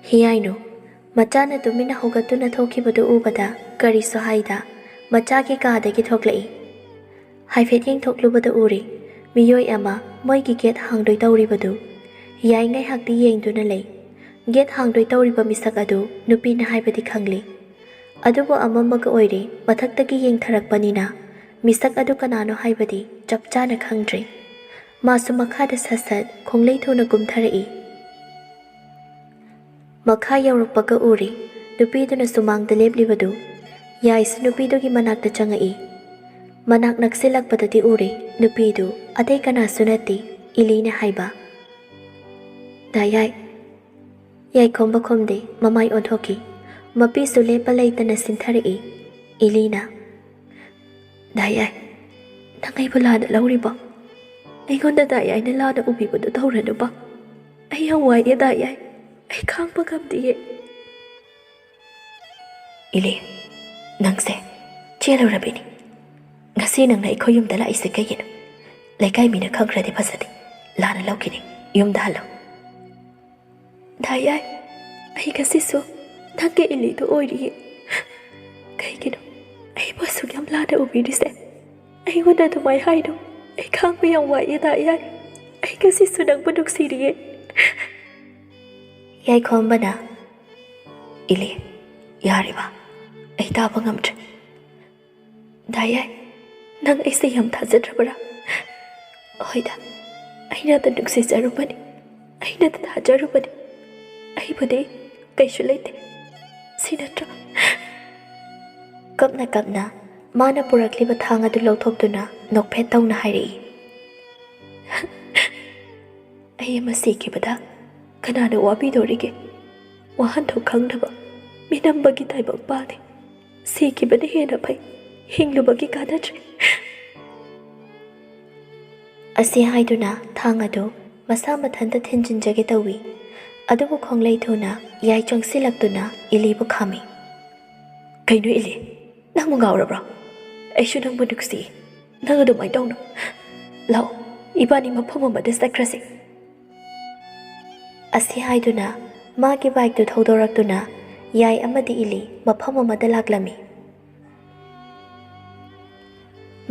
ꯍꯤꯌꯥꯏꯅꯨ, ꯃꯆꯥꯅ ꯇꯨꯃꯤꯟꯅ ꯍꯧꯒꯠꯇꯨꯅ ꯊꯣꯛꯈꯤꯕꯗꯨ ꯎꯕꯗ ꯀꯔꯤꯁꯨ ꯍꯥꯏꯗ ꯃꯆꯥꯒꯤ ꯀꯥꯗꯒꯤ ꯊꯣꯛꯂꯛꯏ꯫ ꯍꯥꯏꯐꯦꯠ ꯌꯦꯡꯊꯣꯛꯂꯨꯕꯗ ꯎꯔꯤ, ꯃꯤꯑꯣꯏ ꯑꯃ ꯃꯣꯏꯒꯤ ꯒꯦꯠ ꯍꯥꯡꯗꯣꯏ ꯇꯧꯔꯤꯕꯗꯨ꯫ ꯌꯥꯏ ꯉꯥꯏꯍꯥꯛꯇꯤ ꯌꯦꯡꯗꯨꯅ ꯂꯩ꯫ ꯒꯦꯠ ꯍꯥꯡꯗꯣꯏ ꯇꯧꯔꯤꯕ ꯃꯤꯁꯛ ꯑꯗꯨ ꯅꯨꯄꯤꯅ ꯍꯥꯏꯕꯗꯤ ꯈꯪꯂꯤ꯫ ꯑꯗꯨꯕꯨ ꯑꯃꯝꯃꯒ ꯑꯣꯏꯔꯤ, ꯃꯊꯛꯇꯒꯤ ꯌꯦꯡꯊꯔꯛꯄꯅꯤꯅ ꯃꯤꯁꯛ ꯑꯗꯨ ꯀꯅꯥꯅꯣ ꯍꯥꯏꯕꯗꯤ ꯆꯞ ꯆꯥꯅ ꯈꯪꯗ꯭ꯔꯤ꯫ ꯃꯥꯁꯨ ꯃꯈꯥꯗ ꯁꯠ ꯁꯠ ꯈꯣꯡꯂꯩ ꯊꯨꯅ ꯀꯨꯝꯊꯔꯛꯏ꯫ ꯃꯈꯥ ꯌꯧꯔꯛꯄꯒ ꯎꯔꯤ, ꯅꯨꯄꯤꯗꯨꯅ ꯁꯨꯃꯥꯡꯗ ꯂꯦꯞꯂꯤꯕꯗꯨ꯫ ꯌꯥꯏꯁꯨ ꯅꯨꯄꯤꯗꯨꯒꯤ ꯃꯅꯥꯛꯇ ꯆꯪꯉꯛꯏ꯫ ꯃꯅꯥꯛ ꯅꯛꯁꯤꯜꯂꯛꯄꯗꯗꯤ ꯎꯔꯤ, ꯅꯨꯄꯤꯗꯨ ꯑꯇꯩ ꯀꯅꯥꯁꯨ ꯅꯠꯇꯦ, ꯏꯂꯤꯅ ꯍꯥꯏꯕ꯫ "ꯗꯥ ꯌꯥꯏ?" ꯌꯥꯏꯈꯣꯝꯕ ꯈꯨꯝꯗꯦ, ꯃꯃꯥꯏ ꯑꯣꯟꯊꯣꯛꯈꯤ꯫ ꯃꯄꯤꯁꯨ ꯂꯦꯞꯄ ꯂꯩꯇꯅ ꯁꯤꯟꯊꯔꯛꯏ꯫ ꯏꯂꯤꯅ, "ꯗꯥ ꯌꯥꯏ, ꯅꯪ ꯑꯩꯕꯨ ꯂꯥꯟꯅ ꯂꯧꯔꯤꯕꯣ? ꯑꯩꯉꯣꯟꯗ ꯗꯥ ꯌꯥꯏꯅ ꯂꯥꯟꯅ ꯎꯕꯤꯕꯗꯨ ꯇꯧꯔꯅꯨꯕ꯫ ꯑꯩ ꯌꯥꯝ ꯋꯥꯏꯑꯦ ꯗꯥ ꯌꯥꯏ, ꯑꯩ ꯈꯥꯡꯕ ꯉꯝꯗꯤꯌꯦ꯫" "ꯏꯂꯤ, ꯅꯪꯁꯦ ꯆꯦꯜꯂꯨꯔꯕꯤꯅꯤ꯫ ꯉꯁꯤ ꯅꯪꯅ ꯑꯩꯈꯣꯏ ꯌꯨꯝꯗ ꯂꯥꯛꯏꯁꯦ ꯀꯩꯒꯤꯅꯣ? ꯂꯩꯀꯥꯏ ꯃꯤꯅ ꯈꯪꯈ꯭ꯔꯗꯤ ꯐꯖꯗꯦ, ꯂꯥꯟꯅ ꯂꯧꯈꯤꯅꯤ꯫ ꯌꯨꯝꯗ ꯍꯜꯂꯣ꯫" "ꯗꯥ ꯌꯥꯏ, ꯑꯩ ꯉꯁꯤꯁꯨ ꯅꯪꯒꯤ ꯏꯂꯤꯗꯨ ꯑꯣꯏꯔꯤꯌꯦ꯫ ꯀꯩꯒꯤꯅꯣ ꯑꯩꯕꯨ ꯑꯁꯨꯛ ꯌꯥꯝ ꯂꯥꯟꯅ ꯎꯕꯤꯔꯤꯁꯦ? ꯑꯩꯉꯣꯟꯗ ꯑꯗꯨꯃꯥꯏ ꯍꯥꯏꯅꯨ꯫ ꯑꯩ ꯈꯥꯡꯕ ꯌꯥꯝ ꯋꯥꯏꯌꯦ ꯗꯥ ꯌꯥꯏ꯫ ꯑꯩ ꯉꯁꯤꯁꯨ ꯅꯪꯕꯨ ꯅꯨꯡꯁꯤꯔꯤꯌꯦ꯫" ꯌꯥꯏꯈꯣꯝꯕꯅ, "ꯏꯂꯤ, ꯌꯥꯔꯤꯕ? ꯑꯩ ꯇꯥꯕ ꯉꯝꯗ꯭ꯔꯦ꯫ ꯗꯥ ꯌꯥꯏ, ꯅꯪ ꯑꯩꯁꯦ ꯌꯥꯝ ꯊꯥꯖꯗ꯭ꯔꯕ꯭ꯔꯥ?" "ꯍꯣꯏꯗ, ꯑꯩꯅꯗ ꯅꯨꯡꯁꯤꯖꯔꯨꯕꯅꯤ, ꯑꯩꯅꯗ ꯊꯥꯖꯔꯨꯕꯅꯤ꯫ ꯑꯩꯕꯨꯗꯤ ꯀꯩꯁꯨ ꯂꯩꯇꯦ, ꯁꯤ ꯅꯠꯇ꯭ꯔꯣ?" ꯀꯞꯅ ꯀꯞꯅ ꯃꯥꯅ ꯄꯨꯔꯛꯂꯤꯕ ꯊꯥꯡ ꯑꯗꯨ ꯂꯧꯊꯣꯛꯇꯨꯅ ꯅꯣꯛꯐꯦꯠ ꯇꯧꯅ ꯍꯥꯏꯔꯛꯏ꯫ "ꯑꯩ ꯑꯃ ꯁꯤꯈꯤꯕꯗ ꯀꯅꯥꯅ ꯋꯥꯕꯤꯗꯣꯔꯤꯒꯦ? ꯋꯥꯍꯟꯊꯣꯛ ꯈꯪꯗꯕ ꯃꯤꯅꯝꯕꯒꯤ ꯇꯥꯏꯕꯪ ꯄꯥꯜꯅꯤ꯫ ꯁꯤꯈꯤꯕꯅ ꯍꯦꯟꯅ ꯐꯩ, ꯍꯤꯡꯂꯨꯕꯒꯤ ꯀꯥꯟꯅꯗ꯭ꯔꯦ꯫" ꯑꯁꯤ ꯍꯥꯏꯗꯨꯅ ꯊꯥꯡ ꯑꯗꯨ ꯃꯁꯥ ꯃꯊꯟꯇ ꯊꯤꯟꯖꯤꯟꯖꯒꯦ ꯇꯧꯏ꯫ ꯑꯗꯨꯕꯨ ꯈꯣꯡꯂꯩ ꯊꯨꯅ ꯌꯥꯏ ꯆꯪꯁꯤꯜꯂꯛꯇꯨꯅ ꯏꯂꯤꯕꯨ ꯈꯥꯝꯃꯤ꯫ "ꯀꯩꯅꯣ ꯏꯂꯤ, ꯅꯪꯕꯨ ꯉꯥꯎꯔꯕ꯭ꯔꯣ? ꯑꯩꯁꯨ ꯅꯪꯕꯨ ꯅꯨꯡꯁꯤ꯫ ꯅꯪ ꯑꯗꯨꯃꯥꯏꯅ ꯇꯧꯅꯨ꯫ ꯂꯥꯛꯑꯣ, ꯏꯕꯥꯅꯤ ꯃꯐꯝ ꯑꯃꯗ ꯆꯠꯈ꯭ꯔꯁꯤ꯫" ꯑꯁꯤ ꯍꯥꯏꯗꯨꯅ ꯃꯥꯒꯤ ꯕꯥꯏꯛꯇꯨ ꯊꯧꯗꯣꯔꯛꯇꯨꯅ ꯌꯥꯏ ꯑꯃꯗꯤ ꯏꯂꯤ ꯃꯐꯝ ꯑꯃꯗ ꯂꯥꯛꯂꯝꯃꯤ꯫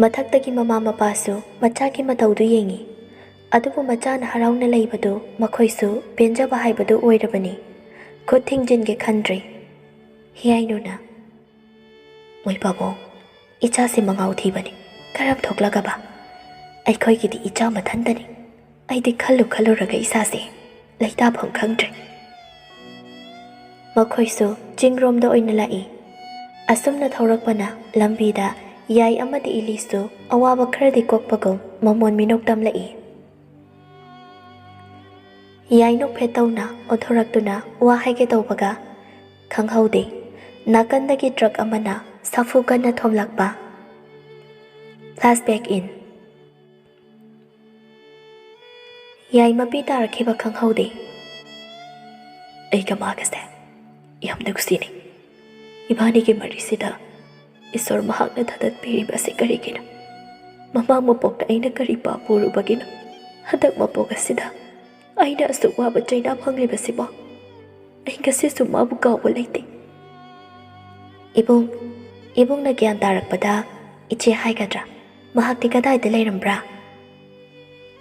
ꯃꯊꯛꯇꯒꯤ ꯃꯃꯥ ꯃꯄꯥꯁꯨ ꯃꯆꯥꯒꯤ ꯃꯇꯧꯗꯨ ꯌꯦꯡꯉꯤ꯫ ꯑꯗꯨꯕꯨ ꯃꯆꯥꯅ ꯍꯔꯥꯎꯅ ꯂꯩꯕꯗꯨ ꯃꯈꯣꯏꯁꯨ ꯄꯦꯟꯖꯕ ꯍꯥꯏꯕꯗꯨ ꯑꯣꯏꯔꯕꯅꯤ꯫ ꯈꯨꯠ ꯊꯤꯡꯖꯤꯟꯒꯦ ꯈꯟꯗ꯭ꯔꯤ꯫ ꯍꯤꯌꯥꯏꯅꯨꯅ, "ꯃꯣꯏ ꯄꯥꯕꯨꯡ, ꯏꯆꯥꯁꯤ ꯃꯉꯥꯎ ꯊꯤꯕꯅꯤ꯫ ꯀꯔꯝ ꯊꯣꯛꯂꯒꯕ? ꯑꯩꯈꯣꯏꯒꯤꯗꯤ ꯏꯆꯥ ꯃꯊꯟꯇꯅꯤ꯫ ꯑꯩꯗꯤ ꯈꯜꯂꯨ ꯈꯜꯂꯨꯔꯒ ꯏꯁꯥꯁꯦ ꯂꯩꯇꯥꯐꯝ ꯈꯪꯗ꯭ꯔꯦ꯫" ꯃꯈꯣꯏꯁꯨ ꯆꯤꯡꯔꯣꯝꯗ ꯑꯣꯏꯅ ꯂꯥꯛꯏ꯫ ꯑꯁꯨꯝꯅ ꯊꯧꯔꯛꯄꯅ ꯂꯝꯕꯤꯗ ꯌꯥꯏ ꯑꯃꯗꯤ ꯏꯂꯤꯁꯨ ꯑꯋꯥꯕ ꯈꯔꯗꯤ ꯀꯣꯛꯄꯒꯨꯝ ꯃꯃꯣꯟ ꯃꯤꯅꯣꯛ ꯇꯝꯂꯛꯏ꯫ ꯌꯥꯏ ꯅꯣꯛꯐꯦꯠ ꯇꯧꯅ ꯑꯣꯟꯊꯣꯔꯛꯇꯨꯅ ꯋꯥ ꯍꯥꯏꯒꯦ ꯇꯧꯕꯒ ꯈꯪꯍꯧꯗꯦ, ꯅꯥꯀꯟꯗꯒꯤ ꯇ꯭ꯔꯛ ꯑꯃꯅ ꯁꯥꯐꯨ ꯀꯟꯅ ꯊꯣꯝꯂꯛꯄ꯫ Flashback in. ꯌꯥꯏ ꯃꯄꯤ ꯇꯥꯔꯛꯈꯤꯕ ꯈꯪꯍꯧꯗꯦ꯫ ꯑꯩꯒ ꯃꯥꯒꯁꯦ ꯌꯥꯝ ꯅꯨꯡꯁꯤꯅꯩ꯫ ꯏꯕꯥꯅꯤꯒꯤ ꯃꯔꯤꯁꯤꯗ ꯏꯁꯣꯔ ꯃꯍꯥꯛꯅ ꯊꯥꯗꯠꯄꯤꯔꯤꯕ ꯑꯁꯤ ꯀꯔꯤꯒꯤꯅꯣ? ꯃꯃꯥꯡ ꯃꯄꯣꯛꯇ ꯑꯩꯅ ꯀꯔꯤ ꯄꯥꯞ ꯄꯨꯔꯨꯕꯒꯤꯅꯣ? ꯍꯟꯗꯛ ꯃꯄꯣꯛ ꯑꯁꯤꯗ ꯑꯩꯅ ꯑꯁꯨꯛ ꯋꯥꯕ ꯆꯩꯅꯥ ꯐꯪꯂꯤꯕꯁꯤꯕꯣ? ꯑꯩ ꯉꯁꯤꯁꯨ ꯃꯥꯕꯨ ꯀꯥꯎꯕ ꯂꯩꯇꯦ꯫ ꯏꯕꯨꯡ, ꯏꯕꯨꯡꯅ ꯒ꯭ꯌꯥꯟ ꯇꯥꯔꯛꯄꯗ ꯏꯆꯦ ꯍꯥꯏꯒꯗ꯭ꯔꯥ? ꯃꯍꯥꯛꯇꯤ ꯀꯗꯥꯏꯗ ꯂꯩꯔꯝꯕ꯭ꯔꯥ?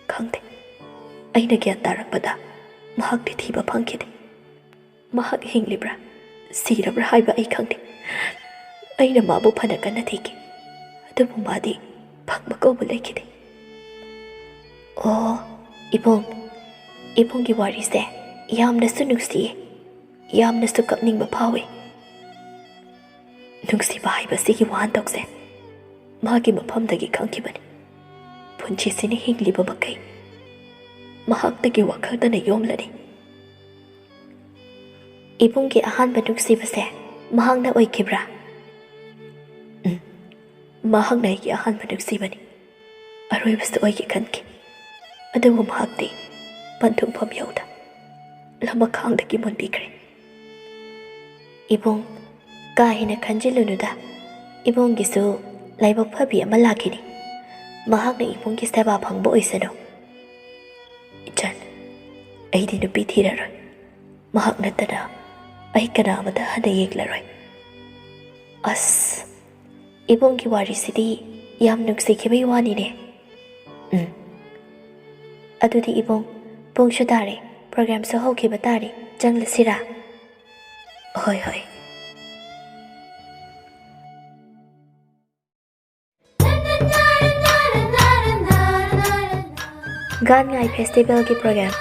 ꯈꯪꯗꯦ꯫ ꯑꯩꯅ ꯒ꯭ꯌꯥꯟ ꯇꯥꯔꯛꯄꯗ ꯃꯍꯥꯛꯇꯤ ꯊꯤꯕ ꯐꯪꯈꯤꯗꯦ꯫ ꯃꯍꯥꯛ ꯍꯤꯡꯂꯤꯕ꯭ꯔꯥ, ꯁꯤꯔꯕ꯭ꯔꯥ ꯍꯥꯏꯕ ꯑꯩ ꯈꯪꯗꯦ꯫ ꯑꯩꯅ ꯃꯥꯕꯨ ꯐꯅ ꯀꯟꯅ ꯊꯤꯈꯤ, ꯑꯗꯨꯕꯨ ꯃꯥꯗꯤ ꯐꯪꯕ ꯀꯧꯕ ꯂꯩꯈꯤꯗꯦ꯫ ꯑꯣ, ꯏꯕꯨꯡ, ꯏꯕꯨꯡꯒꯤ ꯋꯥꯔꯤꯁꯦ ꯌꯥꯝꯅꯁꯨ ꯅꯨꯡꯁꯤꯌꯦ, ꯌꯥꯝꯅꯁꯨ ꯀꯞꯅꯤꯡꯕ ꯐꯥꯎꯏ꯫ ꯅꯨꯡꯁꯤꯕ ꯍꯥꯏꯕꯁꯤꯒꯤ ꯋꯥꯍꯟꯊꯣꯛꯁꯦ ꯃꯍꯥꯛꯀꯤ ꯃꯐꯝꯗꯒꯤ ꯈꯪꯈꯤꯕꯅꯤ꯫ ꯄꯨꯟꯁꯤꯁꯤꯅ ꯍꯤꯡꯂꯤꯕ ꯃꯈꯩ ꯃꯍꯥꯛꯇꯒꯤ ꯋꯥꯈꯜꯗꯅ ꯌꯣꯝꯂꯅꯤ꯫ ꯏꯕꯨꯡꯒꯤ ꯑꯍꯥꯟꯕ ꯅꯨꯡꯁꯤꯕꯁꯦ ꯃꯍꯥꯛꯅ ꯑꯣꯏꯈꯤꯕ꯭ꯔꯥ? ꯎꯝ, ꯃꯍꯥꯛꯅ ꯑꯩꯒꯤ ꯑꯍꯥꯟꯕ ꯅꯨꯡꯁꯤꯕꯅꯤ꯫ ꯑꯔꯣꯏꯕꯁꯨ ꯑꯣꯏꯒꯦ ꯈꯟꯈꯤ꯫ ꯑꯗꯨꯕꯨ ꯃꯍꯥꯛꯇꯤ ꯄꯟꯊꯨꯡꯐꯝ ꯌꯧꯗ ꯂꯃꯈꯥꯡꯗꯒꯤ ꯃꯨꯟꯕꯤꯈ꯭ꯔꯦ꯫ ꯏꯕꯨꯡ, ꯀꯥ ꯍꯦꯟꯅ ꯈꯟꯖꯤꯜꯂꯨꯅꯨꯗ꯫ ꯏꯕꯨꯡꯒꯤꯁꯨ ꯂꯥꯏꯕꯛ ꯐꯕꯤ ꯑꯃ ꯂꯥꯛꯈꯤꯅꯤ꯫ ꯃꯍꯥꯛꯅ ꯏꯕꯨꯡꯒꯤ ꯁꯦꯕꯥ ꯐꯪꯕ ꯑꯣꯏꯁꯅꯨ꯫ ꯏꯆꯟ, ꯑꯩꯗꯤ ꯅꯨꯄꯤ ꯊꯤꯔꯔꯣꯏ꯫ ꯃꯍꯥꯛ ꯅꯠꯇꯅ ꯑꯩ ꯀꯅꯥ ꯑꯃꯇ ꯍꯟꯅ ꯌꯦꯡꯂꯔꯣꯏ꯫ ꯑꯁ, ꯏꯕꯨꯡꯒꯤ ꯋꯥꯔꯤꯁꯤꯗꯤ ꯌꯥꯝ ꯅꯨꯡꯁꯤꯈꯤꯕꯒꯤ ꯋꯥꯅꯤꯅꯦ꯫ ꯎꯝ꯫ ꯑꯗꯨꯗꯤ ꯏꯕꯨꯡ, ꯄꯨꯡꯁꯨ ꯇꯥꯔꯦ, ꯄ꯭ꯔꯣꯒ꯭ꯔꯥꯝꯁꯨ ꯍꯧꯈꯤꯕ ꯇꯥꯔꯦ, ꯆꯪꯂꯁꯤꯔꯥ? ꯍꯣꯏ, ꯍꯣꯏ꯫ ꯒꯥꯟꯉꯥꯏ ꯐꯦꯁꯇꯤꯚꯦꯜꯒꯤ ꯄ꯭ꯔꯣꯒ꯭ꯔꯥꯝ꯫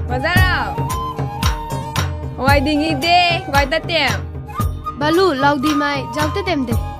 ꯃꯖꯥꯔꯥꯎ꯫ ꯋꯥꯏꯗꯤꯡꯏꯗꯦ, ꯋꯥꯏꯗ ꯇꯦꯝ꯫ ꯕꯥꯂꯨ, ꯂꯥꯎꯗꯤ ꯃꯥꯏ, ꯖꯥꯎꯇ ꯇꯦꯝꯗꯦ꯫